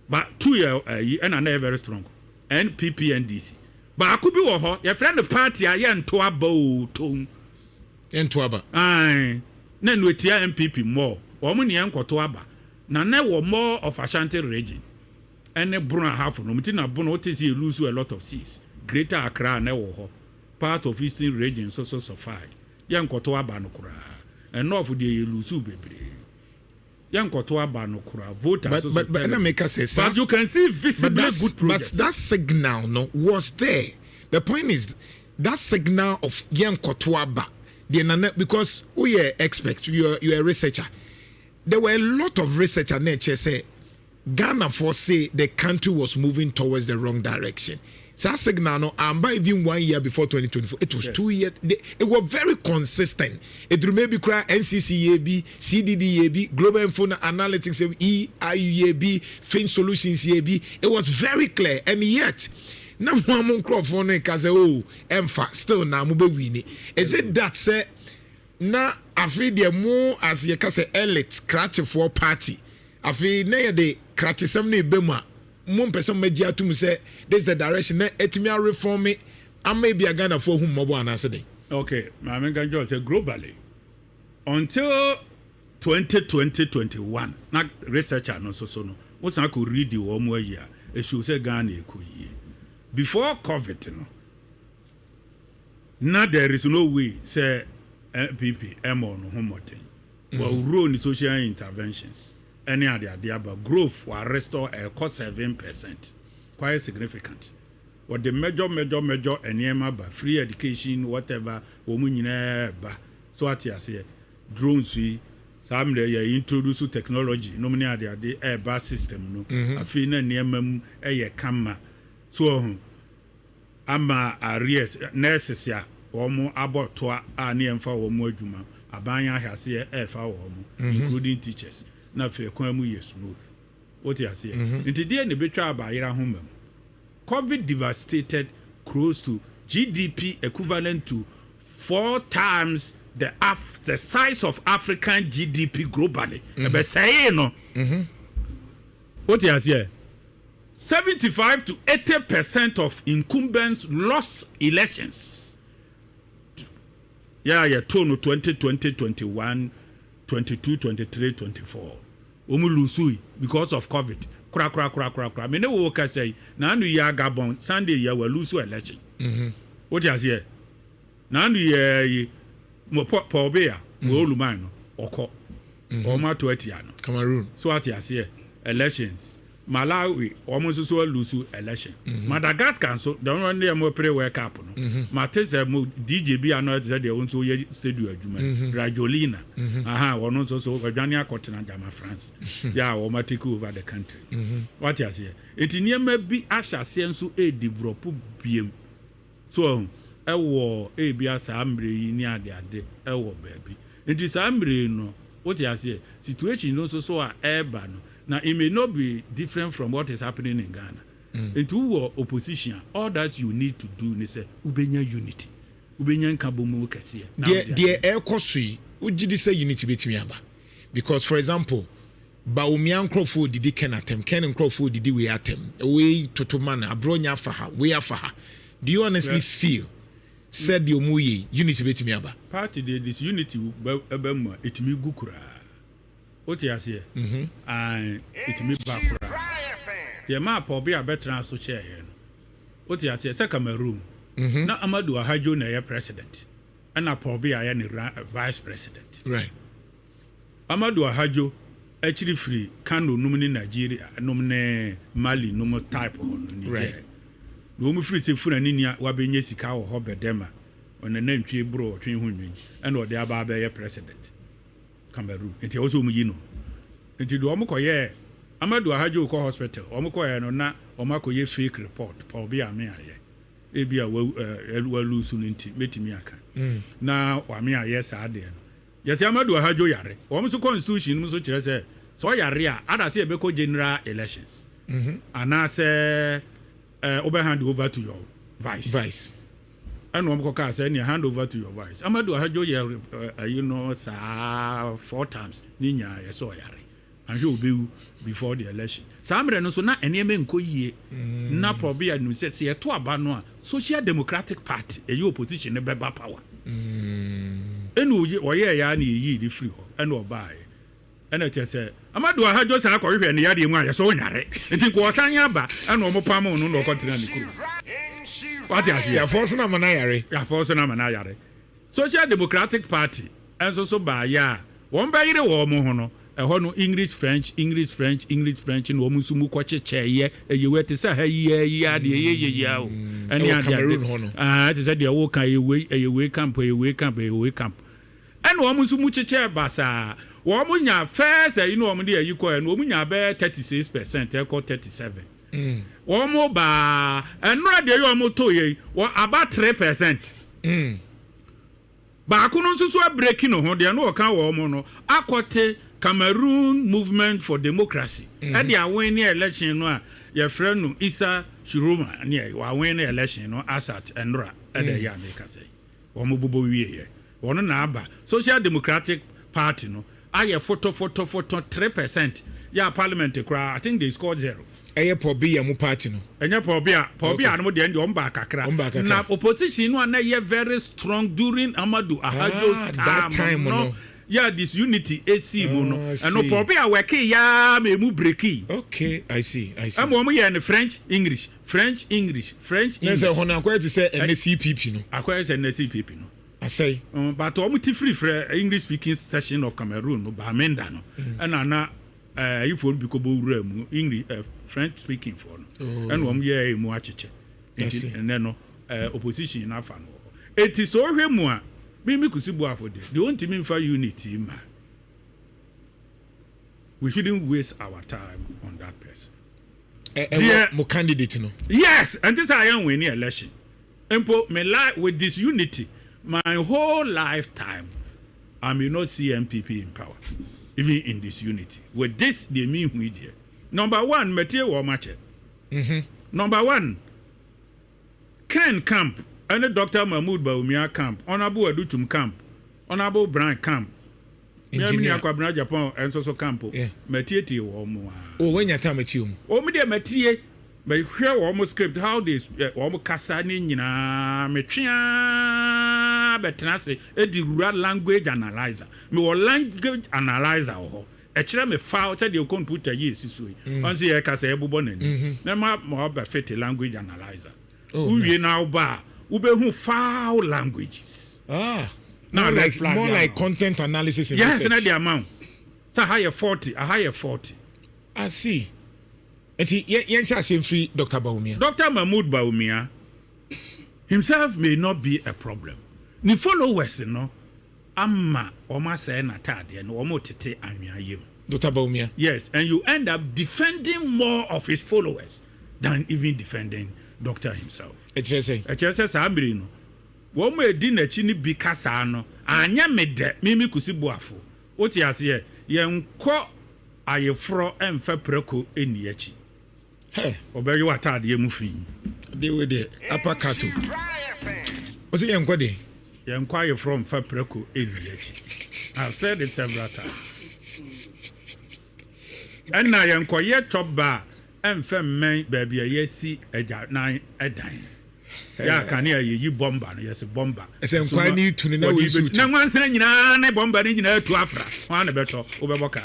but two yɛ ayi, ɛna na yɛ very strong, NPP, NDC. Baako bi wɔ hɔ, yɛfrɛ no party a yɛnto aba o tom. Yɛnto aba. Ae, na no etia NPP more. Wɔn ne yɛn nkɔto aba na wɔ more of Ashanti Region ɛne Bono Ahafo no ti na Bono wote sɛ yɛ lose a lot of seats. Greater Accra na ɛwɔ hɔ, part of Eastern Region nso so survive. Yɛn nkɔto aba no koraa. Ɛnɔɔfo deɛ, yɛ lose bebree, yɛn nkɔto aba no koraa voters. But but ɛna meka sɛ but you can see visibly good projects. But that signal no was there. The point is that signal of yɛn nkɔto aba deɛ nana, because woyɛ expert, you are a researcher. There were a lot of researcher na ɛkyerɛ sɛ Ghanafoɔ say the country was moving towards the wrong direction. Saa signal no amba even one year before 2024. It was 2 years. It was very consistent. Eduruma bi kura NCC yɛ bi, CDD yɛ bi, Global Info Analytics yɛ bi, EIU yɛ bi, Fin Solutions yɛ bi. It was very clear, and yet na mo a mo nkurɔfoɔ no ka sɛ, oh, ɛmfa still na mo bɛ win. Is it that sɛ na afei deɛ mo as yɛka sɛ elite krakyefoɔ party, afei na yɛde krakyesɛm no ebe mu a, mo mpɛ sɛ mo agye atum sɛ this is the direction na etumi areform ama ebi a Ghanafoɔ hu mmɔbɔ anaasɛ de? Okay, maame nka njɔ sɛ globally until 2020 21 na researcher no nso so no, wosan kɔ read wɔn mu ayi a esu sɛ Ghana ekɔ yie before COVID no, na there is no way sɛ NPP ɛmɔ ɔno ho mmɔden. Wɔwuro ne social interventions ɛne adeade aba, growth wɔ restore, ɛkɔ 7%, quite significant. Wɔde major major major nneɛma ba, free education, whatever, wɔn mu nyinaa ba so ate aseɛ. Drones yi, saa mmerɛ yɛ introduce technology nom ne adeade ɛɛba system no. Afei na nneɛma mu ɛyɛ kama so ɔho ama arrears, nurses a wɔn abɔ toa a ne yɛmfa wɔn mu adwuma, aban ahwɛ aseɛ ɛɛfa wɔn mu, including teachers, na afei kwan mu yɛ smooth. Wote aseɛ? Nti deɛ na ebetwa abayera ho ma mu, COVID devastated close to GDP equivalent to four times the size of African GDP globally. Ɛbɛsɛe no. Wote aseɛ? 75 to 80% of incumbents lost elections. Yɛ a yɛtoo no 2020, 21, 22, 23, 24, wɔn lose because of COVID kora kora kora kora kora. Me ne wo kasa yi na anu yi Gabon Sunday yɛ wɔ lose election. Wote aseɛ? Na anu yɛ yi mo Paul Biya mo oluman no ɔkɔ wɔn ato atia no. Cameroon. So ate aseɛ, elections, Malawi wɔn nso so lose election. Madagascar nso deɛ wɔn deɛ mo pere World Cup no, mate sɛ mo DJ bi ano ɛte sɛ deɛ wɔn nso yɛ studio adwuma yi, Rajoelina aha, wɔn nso so wɔadwane akɔtena Gyama France yɛ a wɔn take over the country. Wate aseɛ? Eti nneɛma bi ahyɛ aseɛ nso ɛdevelop biem so ɔho ɛwɔ ebia saa mmerɛ yi ne adeade ɛwɔ baabi. Nti saa mmerɛ yi no, wote aseɛ, situation no nso so a ɛreba no na it may not be different from what is happening in Ghana. Nti wowɔ opposition a, all that you need to do ne sɛ wobɛnya unity, wobɛnya nkabom kɛseɛ na deɛ wode deɛ ɛrekɔ so yi, wogye di sɛ unity bɛtumi aba? Because for example, Bawumia nkurɔfoɔ didi Ken atɛm, Ken nkurɔfoɔ didi wei atɛm, wei toto ma no, Abronye afa ha, wei afa ha. Do you honestly feel sɛ deɛ ɔmo yɛ yi, unity bɛtumi aba? Party deɛ, disunity bɛ mu a, ɛtumi gu koraa. Wote aseɛ? Ae, ɛtumi ba koraa. Deɛ maa Paul Biya bɛtena so kyɛɛyɛ no, wote aseɛ, sɛ Cameroon na Amadou Ahadjo na ɛyɛ president, ɛna Paul Biya yɛ ne vice president. Amadou Ahadjo akyiri firi Kano nom ne Nigeria nom ne Mali nom type hɔ no, Niger. Na wɔn firi sɛ Fulani ni a wabɛnya sika wɔ hɔ bɛdɛma ɔna nantwie boro ɔtwe ho nwen, ɛna ɔde aba abɛyɛ president Cameroon. Nti ɛwɔ sɛ wɔn yi no. Nti deɛ wɔn kɔyɛɛ, Amadou Ahadjo kɔ hospital, wɔn kɔyɛ no na wɔn akɔyɛ fake report. Paul Biya ame ayɛ ebi a walusu no, nti mɛtumi aka na wame ayɛ saa deɛ no. Yɛsɛ Amadou Ahadjo yare, wɔn nso constitution no nso kyerɛ sɛ sɛ ɔyare a, ada sɛ yɛbɛkɔ general elections anaasɛ wobɛ hand over to your vice. Vice. Ɛna wɔn kɔkaa sɛ ɛnea hand over to your vice. Amadou Ahadjo yɛ ayi no saa four times ne nyinaa yɛ sɛ ɔyare, ahwɛ obewu before the election. Saa mmerɛ no nso na nneɛma nkɔ yie na Paul Biya nim sɛ yɛto aba no a, Social Democratic Party ɛyɛ opposition no bɛba power. Ɛna ɔyɛɛ ya na yɛyii ne firi hɔ, ɛna ɔbaeɛ, ɛna kyerɛ sɛ Amadou Ahadjo saa kɔhwehwɛ ne yadeɛ mu a yɛsɛ ɔnyare, nti nka ɔsan aba, ɛna ɔmo pam no na ɔkɔtena ne kurom. Wate aseɛ? Yɛafɔ so na ama no ayare. Yɛafɔ so na ama no ayare. Social Democratic Party nso so baayɛ a wɔn bɛyere wɔn ho no, ɛhɔ no English French, English French, English French, na wɔn nso mu kɔkyekyɛeɛ. Ɛyɛ wei te sɛ ha yia yia deɛ ɛyɛ yɛ yia o, ɛne ɛwɔ ade Cameroon ade hɔ no. Aa, te sɛ deɛ wɔka, ɛyɛ wei, ɛyɛ wei camp, ɛyɛ wei camp, ɛyɛ wei camp, ɛna wɔn nso mu kyekyɛ basaa. Wɔn nya first ɛyi na wɔn de ɛyi kɔɛ no, wɔn nya bɛyɛ 36% ɛkɔ 37. Wɔn baa ɛnora deɛ yɛ wɔn to yɛ yi, wɔ aba 3%. Baako no nso so abreak ne ho deɛ no, ɔka wɔn no akɔte Cameroon Movement for Democracy, ɛde awin ne election no a yɛfrɛ no Issa Tchiroma ne wawin ne election no asat ɛnora. Ɛde ɛyɛ ameka sɛ wɔn bobɔ wieɛ, wɔn na aba. Social Democratic Party no ayɛ fotofotofoto, 3% yɛ a parliament koraa I think they scored zero. Ɛyɛ Paul Biya mu party no? Ɛnyɛ Paul Biya. Paul Biya no deɛ, ɔmo ba kakra. Ɔmo ba kakra. Na opposition no a na ɛyɛ very strong during Amadou Ahadjo's Ah, that time no, no. yɛ disunity esi mu no. Ah, I ɛno see. Paul Biya wɛke yaa ma emu break. Okay, I see, I see. Ɛma ɔmo yɛ no French English, French English, French Na English. sɛ hɔn akɔyɛ te sɛ ɛnɛ CPP no. Akɔyɛ sɛ ɛnɛ CPP no. Asɛe. But ɔmo ti firifrɛ English speaking section of Cameroon no, Bamenda no, ɛna na ayifoɔ no bi kɔbɔ wura mu, English, French speaking foɔ no, ɛna ɔmo yɛ emu akyekyɛ. Nti see. ɛnɛ no opposition n'afa no wɔ hɔ. Eti sɛ ɔhwɛ mu a, mímí Kusi Boafo deɛ ɔntumi nfa unity ma, we shouldn't waste our time on that person. Ɛwɔ mo candidate no? Yes, ɛnti sɛ ayɛ win election mpo, me life with disunity, my whole lifetime I may not see NPP in power, even in disunity with this deɛ mi hu yi deɛ. Number one, mɛtie wɔn akyɛ. Number one, Ken camp ɛne Dr Mahmood Bawumia camp, Honourable Adutwum camp, Honourable Brian camp, Engineer Engineer. Kwabena Agyapong ɛnso so camp. Mɛtietie wɔn mo a. Oh, wanya time akyi mu. Wɔn deɛ mɛtie, mɛhwɛ wɔn script, how they wɔn kasa ne nyinaa, mɛtwea bɛtena ase edi wura language analyzer. Mewɔ language analyzer wɔ hɔ, ɛkyerɛ me fa sɛdeɛ computer yi esi so yi, ɔn sɛ yɛ kasa ɛbobɔ n'ani na ma ɔbɛ fit language analyzer. Oh, wowie na ɔba a, wobɛhu foul languages. Ah. Na More red like flag more ama like wo. content analysis and Yes, na research. de ama wo sɛ aha yɛ 40, aha yɛ 40. I see. Nti yɛn hyɛ aseɛ mfiri Dr. Bawumia. Dr. Mahmood Bawumia himself may not be a problem. Ne followers no ama wɔn asɛe n'ataadeɛ no, wɔn tete anwea yam. Dr. Bawumia. Yes, and you end up defending more of his followers than even defending doctor himself. Ɛkyerɛ sɛ? Ɛkyerɛ sɛ saa mmiri no, wɔn a edi n'akyi no bi kasa no anyɛ me dɛ. Mimi Kusi Boafo, wote aseɛ? Yɛnkɔ ayeforɔ ɛmfa prako nni akyi. Hey. Ɔbɛyɛ w'ataadeɛ mu fi. De wo deɛ uppercut o. Ɔsɛ yɛnkɔ de. Yɛnkɔ ayeforɔ mfa prako nni akyi. I've said it several times. Ɛna yɛnkɔyɛ chop bar ɛmfɛ mmɛn baabi a yɛsi agyanan ɛdan. Yɛ akane a yɛyi bɔmba no, yɛsɛ bɔmba. Ɛsɛ nkwan ne tu no na wɔde wei so tu. Na nwansena nyinaa ne bɔmba no nyinaa tu afra. Hwan na bɛtɔ? Wobɛbɔ ka.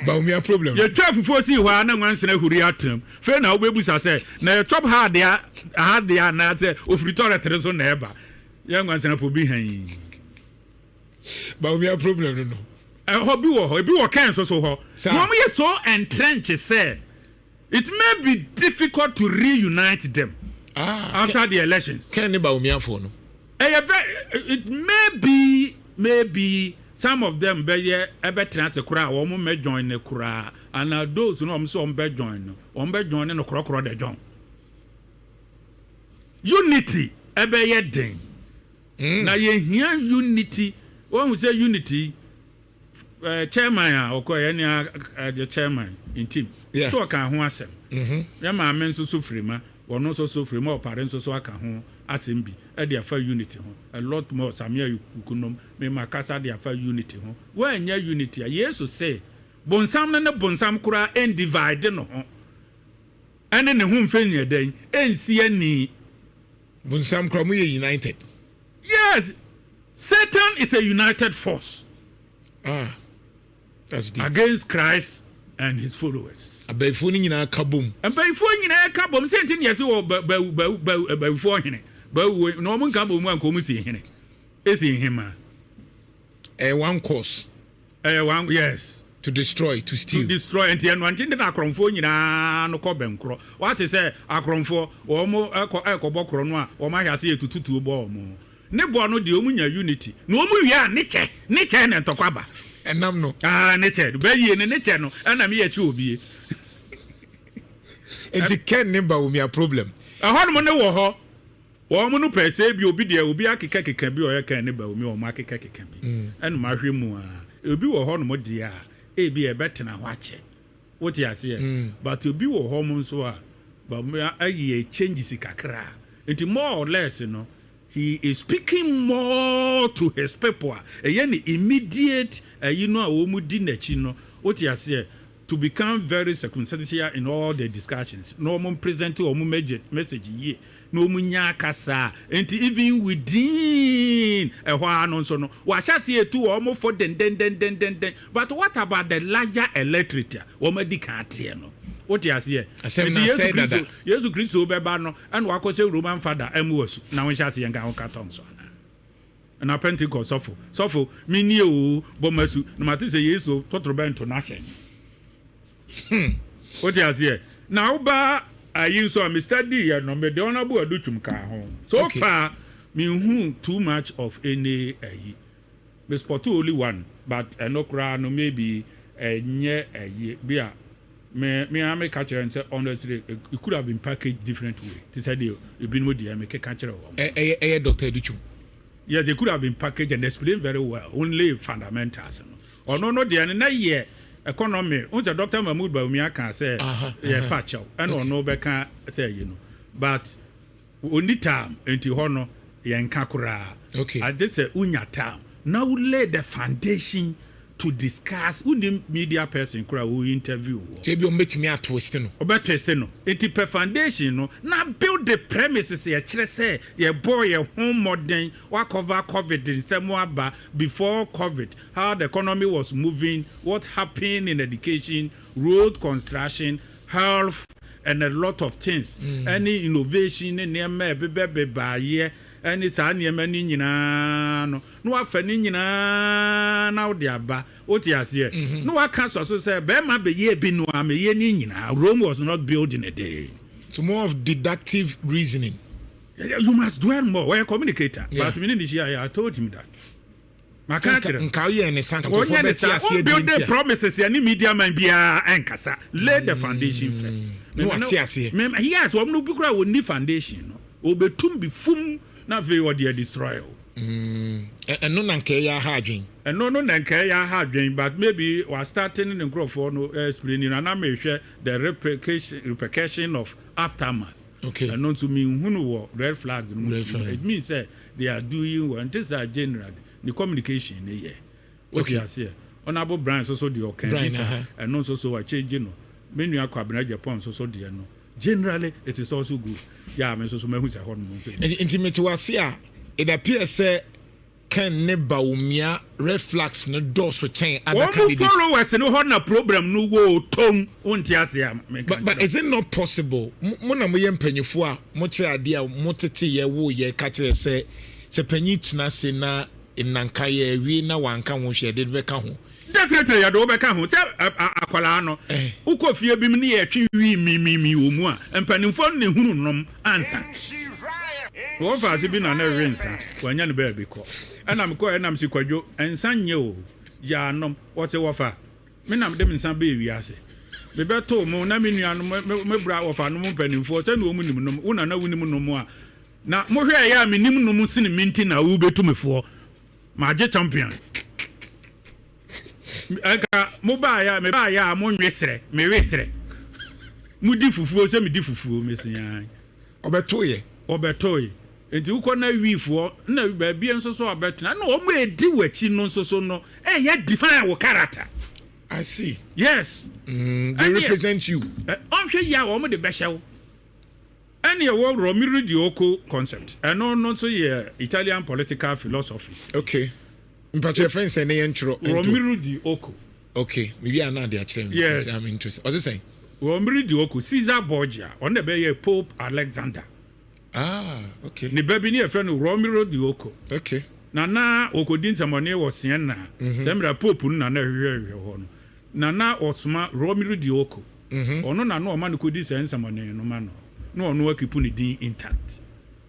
Bawumia problem. Yɛtwa fufuo sii hɔ a na nwansena huri atenam. Fei na wobɛbusa sɛ na yɛ chop ha deɛ ha deɛ anaasɛ ofiri tɔrɛtere so na ɛba. Yɛ nwansena po bi han. Bawumia problem no. Ɛhɔ bi wɔ hɔ, ebi wɔ Ken nso so hɔ. Na wɔn yɛ so entrenched sɛ it may be difficult to reunite them after the elections. Ken ne Bawumiafoɔ no. Ɛyɛ very, it may be some of them bɛyɛ ɛbɛtena ase koraa a wɔn mɛ join ne koraa, ana those no wɔn sɛ wɔn bɛ join no, wɔn bɛ join ne no korɔkorɔ de join. Unity ɛbɛyɛ den. Na yɛhia unity. Wɔn sɛ unity chairman a ɔkɔ yɛ ne agye chairman ntim so ɔka ho asɛm. Yɛ maame nso so firi ma wɔn nso so firi ma ɔpare nso so aka ho asɛm bi ɛde afa unity ho. A lot more Samia Kukunom mema kasa de afa unity ho. Wɔanyɛ unity a, Yesu sɛ bonsam no ne bonsam koraa ɛndivide no ho ɛne ne ho mfɛ nyɛ dɛn ɛnsi ani. Bonsam koraa mo yɛ united. Yes, Satan is a united force Ah, that's deep. Against Christ and his followers. Abayifoɔ no nyinaa ka bom. Mpanyinfoɔ nyinaa ka bom sɛ nti ne yɛsɛ wɔ bawu bawu bawu bayifoɔ hene bawu na wɔn nka bom a nka wɔn si hene esi hema. Ɛyɛ one cause. Ɛyɛ one, yes. To destroy, to steal. To destroy. Nti ɛno nti na akorɔmfoɔ nyinaa no kɔ bɛnkorɔ. Wate sɛ akorɔmfoɔ wɔn ɛkɔ ɛkɔbɔ korɔ no a, wɔn ahwɛ ase yɛ tututuo bɔ wɔn ne bɔ no deɛ, wɔn nya unity na wɔn wie a, ne kyɛ na ntɔkwa ba. Ɛnam no. Aa, ne kyɛ bɛyie ne kyɛ no ɛna mi yɛ kyi obie. Nti Ken ne Bawumia problem. Ɛhɔnom ne wɔ hɔ, wɔn no pɛ sɛ ebi obi deɛ obi akeka keka bi a ɔyɛ Ken ne Bawumia, wɔn akeka keka bi ɛna mo ahwɛ mu a, ebi wɔ hɔnom deɛ a ebi ɛbɛtena hɔ akyɛ, wote aseɛ? But obi wɔ hɔ mo nso a Bawumia ayɛ changes kakra, nti more or less no he is speaking more to his people a ɛyɛ ne immediate ɛyi no a wɔn di n'akyi no, wote aseɛ? To become very circumstantial in all the discussions na wɔn present wɔn message yie na wɔn nya akasa. Nti even within ɛhɔ ara no nso no, wahyɛ ase etu wɔn fo dendendendendenden. But what about the larger electorate a wɔn adi kan ateɛ no, wote aseɛ? Asɛm Nti na Yesu asɛe Kristo dada. Yesu Kristo bɛba no ɛna wakɔ sɛ Roman father ɛmu wɔ su na wɔn hyɛ aseɛ nka ho ka tɔn so anaa na Pentecost sɔfo sɔfo mi nie o, bɔ ma su na ma te sɛ Yesu tɔtɔrɔ no ahyɛ. Wote aseɛ? Na woba ayi nso a me study yɛ no, mede Honourable Adutwum ka ho. So far menhu too much of any ayi. Me spot only one, but ɛno koraa no maybe ɛnyɛ ayi bi a me a meka kyerɛ no sɛ honestly it could have been packaged different way, te sɛ deɛ ebinom deɛ mekeka kyerɛ wɔn. Ɛyɛ Dr Adutwum. Yes, it could have been packaged and explained very well, only fundamentals no. Ɔno no deɛ no na yɛ economy n sɛ Dr Mahmood Bawumia ka sɛ yɛ pa kyɛw ɛna ɔno bɛka sɛ ɛyi no, but onni time nti hɔ no yɛnka koraa. Ade sɛ wonya time na wo lay the foundation to discuss, wonim media person koraa wo interview wɔ. Kyɛ bi ɔmo bɛtumi atwist no. Ɔbɛtwist no, nti pɛ foundation no na build the premises. Yɛkyerɛ sɛ yɛbɔ yɛ ho mmɔden wacover COVID nsɛm aba before COVID, how the economy was moving, what happened in education, road construction, health and a lot of things, ɛne innovation ne nneɛma a ɛbebɛbebaayɛ ɛne saa nneɛma no nyinaa no, na wafa ne nyinaa na wode aba, wote aseɛ? Na waka sɔ so sɛ bɛrima bɛyɛ bi no a mɛyɛ ne nyinaa. Rome was not built in a day. So more of deductive reasoning. You must dwell more. Wɔyɛ communicator. But me ne ne hyia, I told him that maka kyerɛ no. Nka woyɛ ne sa nka nkurɔfoɔ Ɔnyɛ ne bɛte saa aseɛ ɔn build deɛ the nti a. promises yɛ ne media man biara ɛnkasa. Lay the foundation first. Na wate aseɛ. Yes, wɔn no bi koraa wɔnni foundation no, obetum bi fum na afei ɔde destroy o. Ɛno na nka ɛyɛ aha adwen. Ɛno no na nka ɛyɛ aha adwen, but maybe wa starting ne nkurɔfoɔ no explaining na na mehwɛ the repercussion of aftermath. Ɛno nso menhunu wɔ red flag no mu. Red ti. flag. It means sɛ they are doing well. Nti sɛ generally ne communication ne yɛ wote aseɛ. Honourable Brian nso so deɛ ɔka Brian, bi sa aha. ɛno nso so wakyɛgye no. Me nua Kwabena Japan nso so deɛ no, generally it is also good. Yɛ a me nso so mahu sɛ hɔ nom nso. Nti mete wase a, it appears sɛ Ken ne Bawumia red flags no dɔɔso kyɛn other Wɔn mu candidates. followers no hɔ na problem no wɔ o, tɔn wonte ase a menka But nkyerɛ. is it not possible, mo na moyɛ mpanyinfoɔ a mokyerɛ adeɛ a motete yɛ wo yɛ ka kyerɛ sɛ panyin tena ase na nnanka yɛ awie na wanka ho hwɛ, yɛde bɛka ho? Definitely yɛde wo bɛka ho sɛ akwadaa no Eh. wokɔ fie bi mu ne yɛtwe wii mimimi wɔ mu a, mpanimfoɔ no ne hunu nom ansa. Wɔfa ase bi na na ɛwe nsa, wanya no baabi kɔ. Ɛna mekɔ ɛnam si Kwadwo, nsa nyɛ o, gyaa nom. Wɔse wɔfa me na mede me nsa bɛɛ wiase. Mebɛtoo mo na me nuanom, me bra wɔfa nom mpanimfoɔ sɛne wɔn nim nom, wo na na wonim nom a, na mohwɛ ɛyɛ a menim nom sene me nti na wobɛtu me foɔ. Magye champion. Ɛnka mo baayɛ a mebaayɛ a monwe serɛ, mewe serɛ. Modi fufuo sɛ medi fufuo, mesia. Ɔbɛtoeɛ. Ɔbɛtoe. Nti wokɔ na wiifoɔ na baabi nso so a ɔbɛtena na wɔn a edi w'akyi no nso so no ɛyɛ define wo character. I see. Yes. They represent you. Ɔnhwɛ yie a wɔn de bɛhyɛ wo. Ɛne ɛwɔ Romero di Oko concept. Ɛno no nso yɛ Italian political philosophies. Okay. Mpatro yɛ friend sɛ ne yɛn twerɛ. Romero di Oko. Okay. Mewie a na ade akyerɛ me. Yes. I'm interested. Ɔse sɛn? Romero di Oko, Caesar Borgia, ɔno na ɛbɛyɛ Pope Alexander. Ah, okay. Ne ba bi ne yɛfrɛ no Romero di Oko. Okay. Na na ɔkɔdi nsɛmmɔne wɔ Siena. Sɛ mmerɛ Pope no na na ɛhwehwɛhwehwɛ hɔ no. Na na ɔsoma Romero di Oko. Ɔno na na ɔma no kɔdi saa nsɛmmɔne no ma no. Na ɔno akeep ne din intact.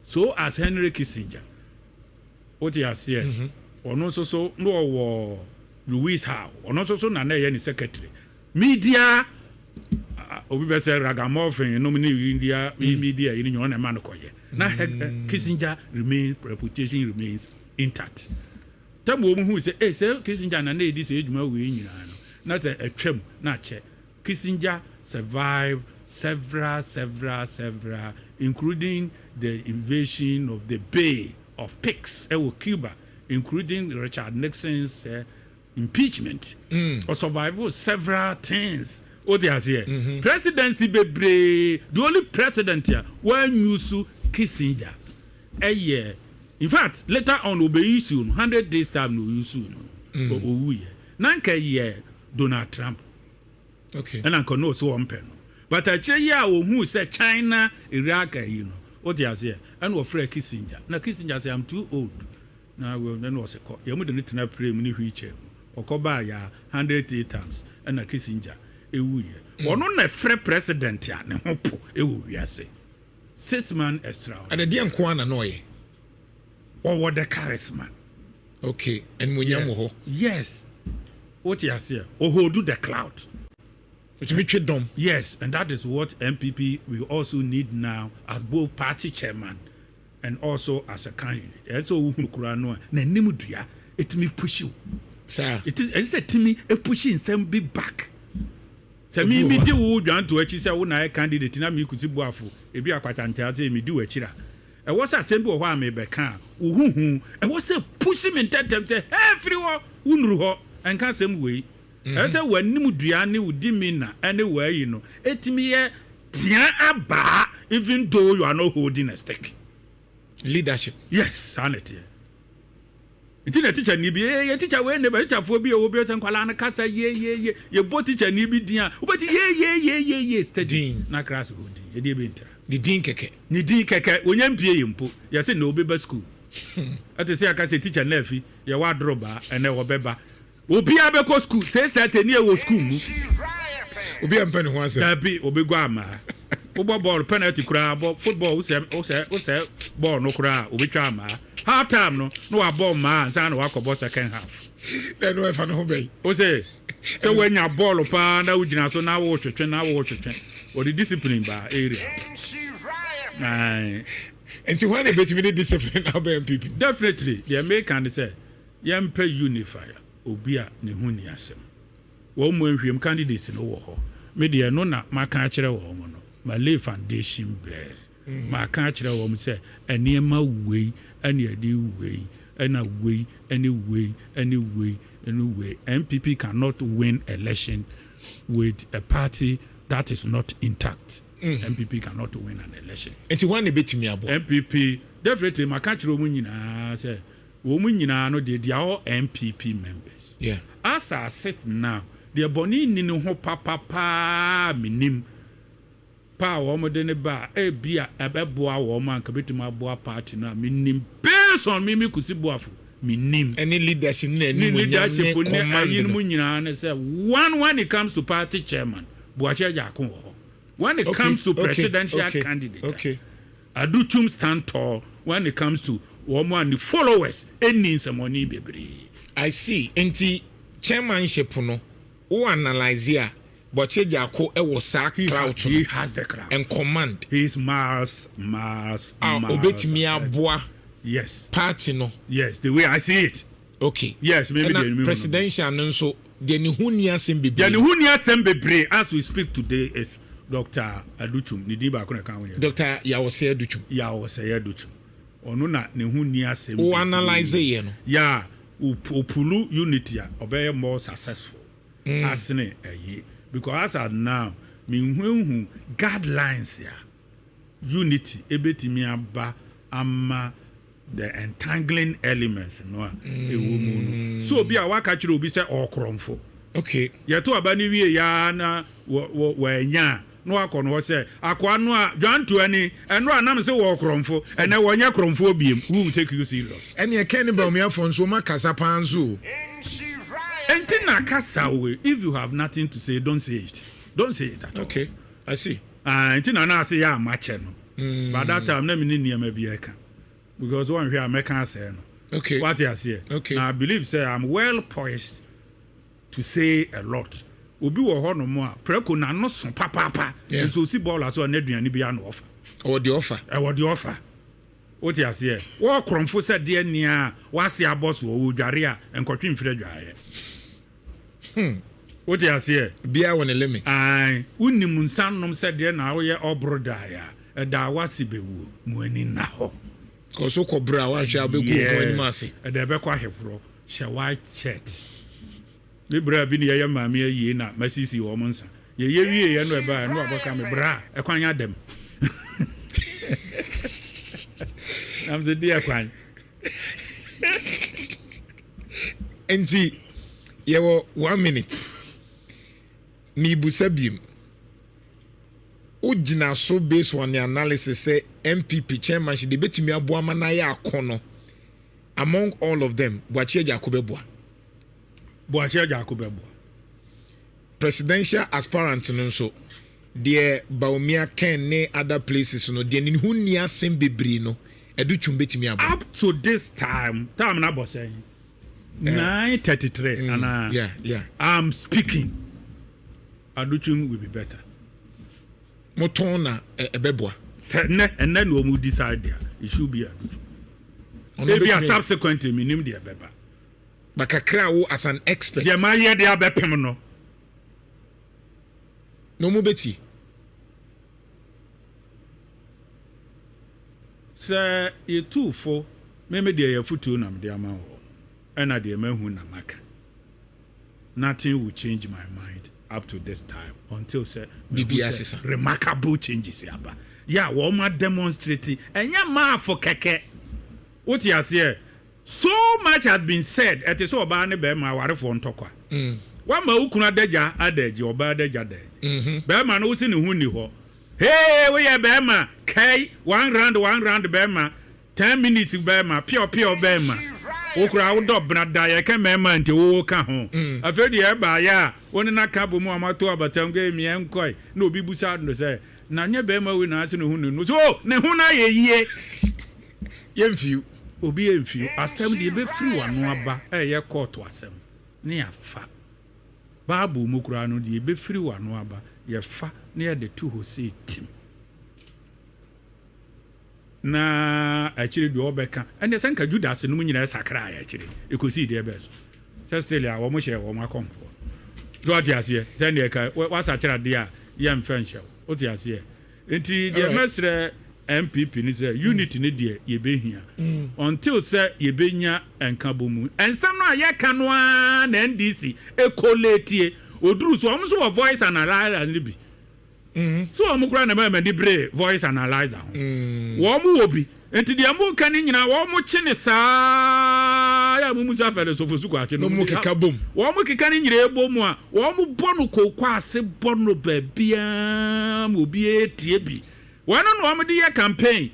So as Henry Kissinger. Wote aseɛ? Ɔno nso so na ɔwɔ Louis Howe. Ɔno nso so na na ɛyɛ ne secretary. Media obi bɛ sɛ ragamuffin nom ne media media yi ne nyɛ ɔna ɛma no kɔyɛ. Na Kissinger remains, reputation remains intact. Tam wɔn hu sɛ eh sɛ Kissinger na na edi sɛ edwuma wei nyinaa no na sɛ atwam na akyɛ. Kissinger survived several, several, several, including the invasion of the Bay of Pigs ɛwɔ Cuba, including Richard Nixon's impeachment. Ɔsurvive several things. O de aseɛ. Presidency bebree, the only president a wɔanyusu Kissinger ɛyɛ, in fact, later on obeyi issue no, 100 days time na oyi no, owuyɛ. Na nka yɛ Donald Trump. Ɛna nka no ɔsɛ wɔn pɛ no, but akyire yi a ohun sɛ China, Iraq ayi no, o te aseɛ, ɛna ɔfrɛ Kissinger na Kissinger sɛ, "I'm too old," na ɛna ɔsɛ kɔ yɛn mu de ne tena plane mu ne wheelchair mu ɔkɔ baa ya 108 times. Ɛna Kissinger ewu yɛ, ɔno na ɛfrɛ president a ne ho po ɛwɔ wiase, statesman extraordinary. Adedeɛ nko ara na na ɔyɛ. Ɔwɔ the charisma. Okay. Animuonyam wɔ hɔ. Yes, wote aseɛ, ɔhold the cloud. Otumi twe dɔm. Yes, and that is what NPP we also need now as both party chairman and also as a candidate. Ɛsɛ sɛ wohunu koraa no a n'anim dua ɛtumi push wo. Saa. Ɛsɛ sɛ tumi push nsɛm bi back. Sɛ Obi mi wɔ mi hɔ. di wo dwanto akyi sɛ wo na ayɛ candidate na mi Kusi Boafo ebi akwatantaa sɛ mi di w'akyiri a, ɛwɔ sɛ asɛm bi wɔ hɔ a mebɛka a wo huhu ɛwɔ sɛ push mi ntɛntɛm sɛ hɛɛ firi hɔ, wonuru hɔ, ɛnka asɛm wei. Ɛsɛ sɛ w'anim dua ne wo di mi na ɛne w'ayi no ɛtumi yɛ tea abaa even though you are not holding a stick. Leadership. Yes, saa na ɛteɛ. Nti na teacher ni bi yɛ teacher wei ne ba teacherfoɔ bi a ɛwɔ bi sɛ nkwadaa no kasa yie yie yie, yɛbɔ teacher ni bi din a wobɛti yie yie yie yie yie steady. Din. Na class hɔ din yɛde ebe ntra. Ne din kɛkɛ. Ne din kɛkɛ, onye mpie yɛ mpo yɛsɛ na obi ba school ɛte sɛ aka sɛ teacher na afi yɛwɔ adoro baa ɛnɛ wɔbɛba, obiara bɛkɔ school 6:30 ne yɛwɔ school mu. Obi a mpɛ ne ho asɛm. Dabi, obɛgu amaa wobɔ bɔɔl penalty koraa, bɔ football, wosɛ wosɛ wosɛ bɔɔl no koraa, obɛtwa amaa half time no na wabɔ mmaa ansa na wakɔbɔ second half. Ɛno ɛfa ne ho bɛyi. O sɛ woanya bɔɔl paa na wogyina so na wotwetwe na wotwetwe, wɔde discipline baa area. Aye. Nti hwan na ebetumi de discipline abɛ NPP? Definitely, deɛ meka ne sɛ yɛmpɛ unifier, obi a ne ho ni asɛm. Wɔn mu nhwɛm candidates no wɔ hɔ. Me deɛ no na maka akyerɛ wɔn no, ma lay foundation bɛɛ maka akyerɛ wɔn sɛ nneɛma wei ɛne ɛde wei. Ɛna wei ɛne wei ɛne wei ɛne wei. NPP cannot win election with a party that is not intact. NPP cannot win an election. Nti wɔn na ebetumi aboa? NPP definitely, maka kyerɛ wɔn nyinaa sɛ wɔn nyinaa no deɛ, they are all NPP members. As I sit now, deɛ bɔnne ni ne ho papapaa menim pa a wɔn de ne ba a, ebi a ɛbɛboa wɔn a nka betumi aboa party no a menim, based on mimi Kusi Boafo menim. Ɛne leadership ne ne animuonyam ne leadership ne command ayi no no. Mu nyinaa ne sɛ one, when it comes to party chairman, Boakye Agyarko wɔ hɔ. When it comes to presidential candidate, Adutwum stand tall. When it comes to wɔn a ne followers ɛnni nsɛmɔni bebree. I see. Nti chairmanship no, wo analyse a, Boakye Agyarko ɛwɔ saa He, clout he no has the crowd and command. He is miles, miles, a miles obetumi ahead. aboa party no. Yes, the way I see it. Yes, maybe ɛna deɛ mehu no. Presidential no nso deɛ, ne ho ni asɛm deɛ bebree. Ne ho ni asɛm bebree as we speak today is Dr. Adutwum. Ne din baako na ɛka ho yɛ. Dr. Yaw Osei Adutwum. Yaw Osei Adutwum, ɔno na ne ho ni asɛm wo bebree. Analyse yɛ no. Ya opull unity a, ɔbɛyɛ more successful asene ɛyi, because as at now mehuhu guidelines a unity ebetumi aba ama the entangling elements no a ɛwɔ mu no so, obi a waka kyerɛ obi sɛ ɔkorɔmfo, yɛto aba no wie yaa na wɔanya a, na wakɔ no hɔ sɛ akoa no a dwanto ani ɛno a nam sɛ wɔ korɔmfo, ɛnɛ wɔnyɛ korɔmfoɔ biem, who will take you serious? Ɛne ɛkɛn ne Bawumiafoɔ nso ɔma kasa paa nso o. Ɛnti na kasa we, if you have nothing to say, don't say it, don't say it at all. Okay, I see. Ah, nti na ase yɛ amakyɛ no, by that time na mi ne nneɛma bi ɛka because wɔn hwɛ a mɛka asɛe no. Wate aseɛ? Okay. Na I believe sɛ I'm well poised to say a lot. Obi wɔ hɔ nom a prɛko n'ano so papaapa, nso osi bɔɔla so a n'aduane bi ano ɔfa. Ɔwɔ deɛ ɔfa. Ɛwɔ deɛ ɔfa, wote aseɛ? Wɔwɔ korɔmfo sɛ deɛ nea wase abɔ so ɔwɔ dware a nkɔtwe mfiri adwaeɛ. Wote aseɛ? Biara wɔ ne limit. Ae, wonim nsa nom sɛ deɛ na woyɛ ɔboro daeɛ a ɛda a wase bɛwuo mu ani nna hɔ. Kɔ so kɔ berɛ a woanhwɛ a wobɛgu wo ho anim ase. Ɛda ɛbɛkɔ ahɛforɔ, hyɛ white shirt. Me berɛ bi ne yɛyɛ maame ayie na masisi wɔ mo nsa yɛyɛ wieɛ no, ɛbaa no abɔka me bra a ɛkwan adam nam sɛ di ɛkwan. Nti yɛwɔ one minute, mibusa biem, wogyina so based on the analysis sɛ NPP chairmanship de bɛtumi aboa ma no ayɛ akɔ no, among all of them, Boakye Agyarko bɛboa? Boakye Agyarko bɛboa. Presidential aspirant no nso deɛ, Bawumia, Ken ne other places no deɛ, ne ho nni asɛm bebree no, Adutwum bɛtumi aboa? Up to this time na bɔ sɛn, 9:33 ana? Yeah. I'm speaking, Adutwum will be better. Motɔn na ɛbɛboa. Sɛ nnɛ ɛnnɛ na wɔn decide a, it should be Adutwum. Ɔno ebi a bɛtumi- subsequently minim deɛ ɛbɛba. But kakra a wo as an expert. Deɛ maa yɛ de abɛpem no. Na ɔmo bɛtie? Sɛ yɛtu fo, meme deɛ yɛ fotuo na mede ama wɔ, ɛna deɛ mahu na maka. Nothing will change my mind up to this time until sɛ mehu Biribi sɛ asesa. Remarkable changes aba yɛ a wɔn ma demonstrate, ɛnyɛ maafo kɛkɛ. Wote aseɛ? So much has been said. Ɛte sɛ ɔbaa ne bɛrima awarefoɔ ntɔkwa. Wama wo kunu adagya adagye, ɔbaa adagya adagye, bɛrima no wosi ne ho ni hɔ. Hey, woyɛ bɛrima kɛi, one round, one round, bɛrima 10 minutes, bɛrima pure pure, bɛrima wokura wodɔ bena da yɛka mmarima nti wowo ka ho. Afei deɛ ɛbaayɛ a wo ne naka bɔ mu a mato abatam kɛ mmiɛ nkɔe na obi busa no sɛ na nyɛ bɛrima wei na ase ne ho ne no so o ne ho no ayɛ yie. Yɛmfiw. Obi yɛ asɛm deɛ ɛbɛfiri w'ano aba, ɛyɛ kɔɔto asɛm ne yɛafa Bible mu koraa no, deɛ ɛbɛfiri w'ano aba yɛfa na yɛde to hɔ sɛ tim na akyire deɛ ɔbɛka ɛnɛ sɛ nka Judas no mu nyinaa sakra yɛ akyire ɛkɔsii deɛ bɛɛ so sɛ still a wɔn hyɛ wɔn akɔmfoɔ so, ate aseɛ? Sɛdeɛ ka wasakyerɛ adeɛ a yɛmfɛ nhyɛ wo, wote aseɛ? Nti deɛ mɛsrɛ NPP ne sɛ unity ne deɛ yɛbɛhia until sɛ yɛbɛnya nkabɔ mu. Nsɛm no a yɛka no ara na NDC ɛkɔletie oduru so. Wɔn nso wɔ voice analyzer no bi so wɔn kora na mɛmɛ ni bere voice analyzer ho. Wɔn wɔ bi, nti deɛ mo ka ne nyinaa wɔn mo kye ne saa yɛ a mo musa fɛlɛ sofo akye no. Mo keka bom. Wɔn mo keka ne nyinaa bɔ mu a, wɔn mo bɔ no kooko ase, bɔ no baabiara ma obiara tie bi. Wɔn no na wɔn de yɛ campaign.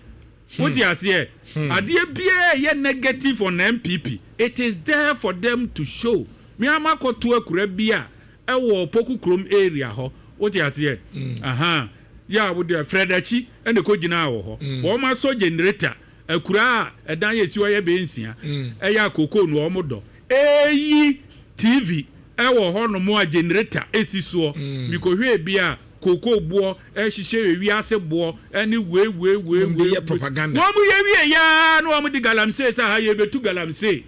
Wote aseɛ? Adeɛ biara yɛ negative on NPP, it is there for them to show. Me ama kɔto akura bi a ɛwɔ Poku kurom area hɔ. Wote aseɛ? Aha yɛ a wode Fred akyi ɛna ɛkɔ gyina wɔ hɔ. Wɔn asɔ generator akura a ɛdan yɛ si hɔ yɛ bɛyɛ 6. Ɛyɛ akoko no wɔn dɔ eyi TV ɛwɔ hɔ nom a generator esi soɔ. Mikohwɛ bi a koko boɔ ɛhyehyɛ ewiase boɔ ɛne wei wei wei. Wɔn de wei yɛ propaganda. Wɔn mo yɛ wie yaa na wɔn de galamsey sɛ ha yɛ ebetu galamsey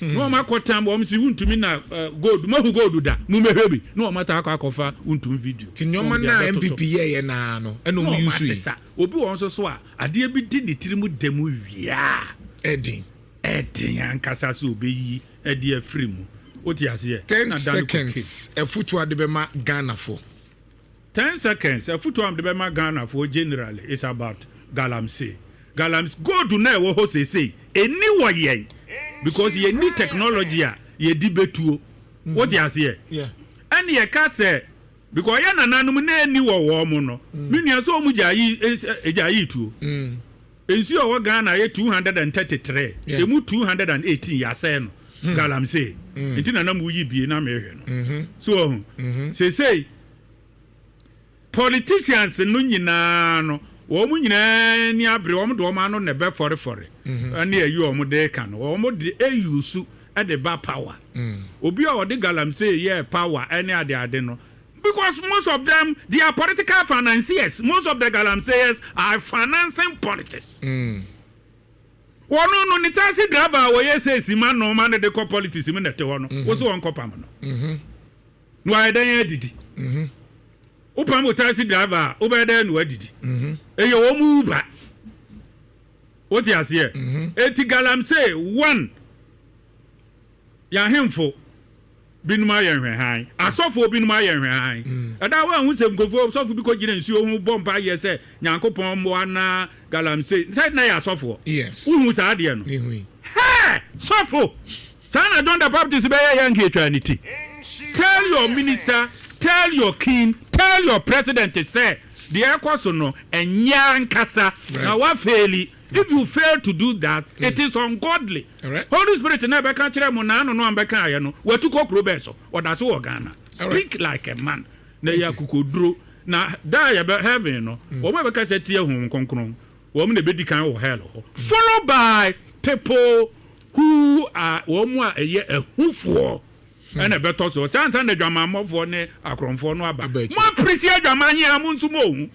na wɔn akɔtam wɔn si Wuntumi na gold mo hu gold da mo mehwɛ bi na wɔn ata akɔfa Wuntumi video. Ti nneɛma na wɔn de na abɛto so. NPP yɛyɛ naa no ɛna Na ɔmo wɔn use yi. Asesa obi wɔn nso so a adeɛ bi di ne tiri mu dɛm wia. Ɛdin. Ɛden ankasa sɛ obeyi ɛde afiri mu. O ti aseɛ? 10 Na dan kɔ cave. Seconds, ɛfutu ade bɛma Ghanafoɔ. 10 seconds, afutu am de bɛma Ghanafoɔ generally is about galamsey. Galamsey, gold na ɛwɔ hɔ seesei ɛni wɔ yɛn because yɛni technology a yɛdi bɛtuo. Wote aseɛ? Yeah. Ɛne yɛka sɛ because ɔyɛ nananom na ɛni wɔ wɔn mu no, me nua sɛ ɔmu gya yi gya yi tuo. Nsuo a ɛwɔ Ghana yɛ 233. Emu 218 yɛasɛe no galamsey. Nti nana mu yi bie na mehwɛ no so ɔho seesei politicians no nyinaa no, wɔn nyinaa ni abere. Wɔn de wɔn ano na ɛbɛ fɔrefɔre ɛne ɛyi wɔn de ka no, wɔn de eyusu ɛde ba power. Obi a ɔde galamsey yɛ power ɛne ade ade no, because most of them, they are political financiers. Most of the galamseyers are financing politics. Wɔn no ne taxi driver a wɔyɛ sɛ esima no ma ne de kɔ politics mu na ɛte hɔ no, wosi wɔn kɔ pam no na wɔayɛ dɛn adidi? Wopam wo taxi driver a, wobɛyɛ dɛn na wadidi? Ɛyɛ wɔn mu Uber. Wote aseɛ? Eti galamsey one, yɛahemfo binom ayɛ nhwɛhan, asɔfoɔ binom ayɛ nhwɛhan. Ɛda wɔn ahu sɛ nkurɔfoɔ sɔfo bi kɔ gyina nsuo ho bɔ mpa yɛ sɛ Nyankopɔn mmoa na galamsey sɛ na yɛ asɔfoɔ. Wohu saa adeɛ no? Mehu yi. Hɛ, sɔfo saa na John the Baptist bɛyɛ yɛ nka etwa ne ti. Tell your minister, tell your king, tell your president sɛ deɛ ɛkɔ so no ɛnyɛ ankasa na wafail. If you fail to do that, it is ungodly. Holy Spirit na ɛbɛka kyerɛ mo naano no a mbɛka ayɛ no watu kɔ kuro bɛɛ so, ɔda so wɔ Ghana. Speak like a man na yɛ akokoduro na da a yɛbɛ heaven no, wɔn a bɛka sɛ tie Honhom Kronkron, wɔn na ɛbɛdi kan wɔ hell hɔ, followed by people who are wɔn a ɛyɛ ahufoɔ ɛna ɛbɛtɔ so sansa na adwamammɔfoɔ ne akorɔmfoɔ no aba. Aba akyi. Mo apirisi adwaman a mo nso mo ohu.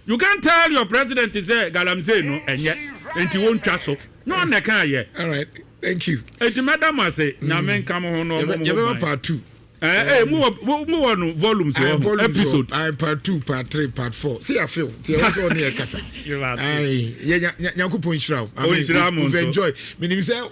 You can tell your president sɛ galamsey no ɛnyɛ nti wɔntwa so na ɔna ɛka ayɛ. All right, thank you. Eti mɛda mo ase. Nyame nka mo ho na ɔmo mo ho Yɛbɛba ban. part two. Ɛɛ ɛ mo wɔ no volumes wɔ ho volumes episode. Part two, part three, part four. See, I feel. Ti ɛwɔ sɛ ɔne yɛ kasa. Ayi, yɛ Nyankopɔn nhyira wo. I mean, Ɔnhyira mo we've nso. enjoyed. Menim sɛ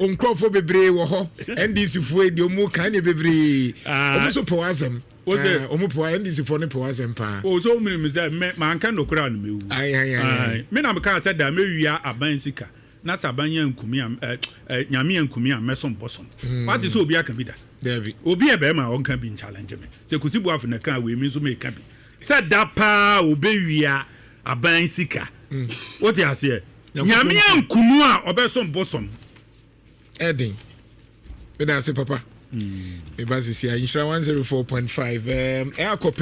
o nkurɔfoɔ bebree wɔ hɔ. NDC foɔ yi deɛ ɔmo kan ne bebree. Ah. Ɔmo nso pɛ w'asɛm. Wo sɛ- Ah, ɔmo pɛ wa NDC foɔ ne pɛ w'asɛm paa. O so mi mi sɛ mɛ manka nokora no mewu. Ayi, ayi, ayi, ayi. Ayi, me na meka sɛ da mewia aban sika na sɛ aban yɛ nkumi a ɛ ɛ Nyame yɛ nkumi a mɛsom bosom. Wate sɛ obi aka bi da? Dabi. Obi yɛ bɛrima a ɔnka bi nchallenge me sɛ Kusi Boafo na ka wei, mi nso meka bi sɛ da paa obɛwia aban sika. Wote aseɛ? Nyankopɔn Nyame ankunu a ɔbɛsom bosom. Ɛden. Meda ase papa. Meba sisi a Nhyira 104.5. Ɛakɔ.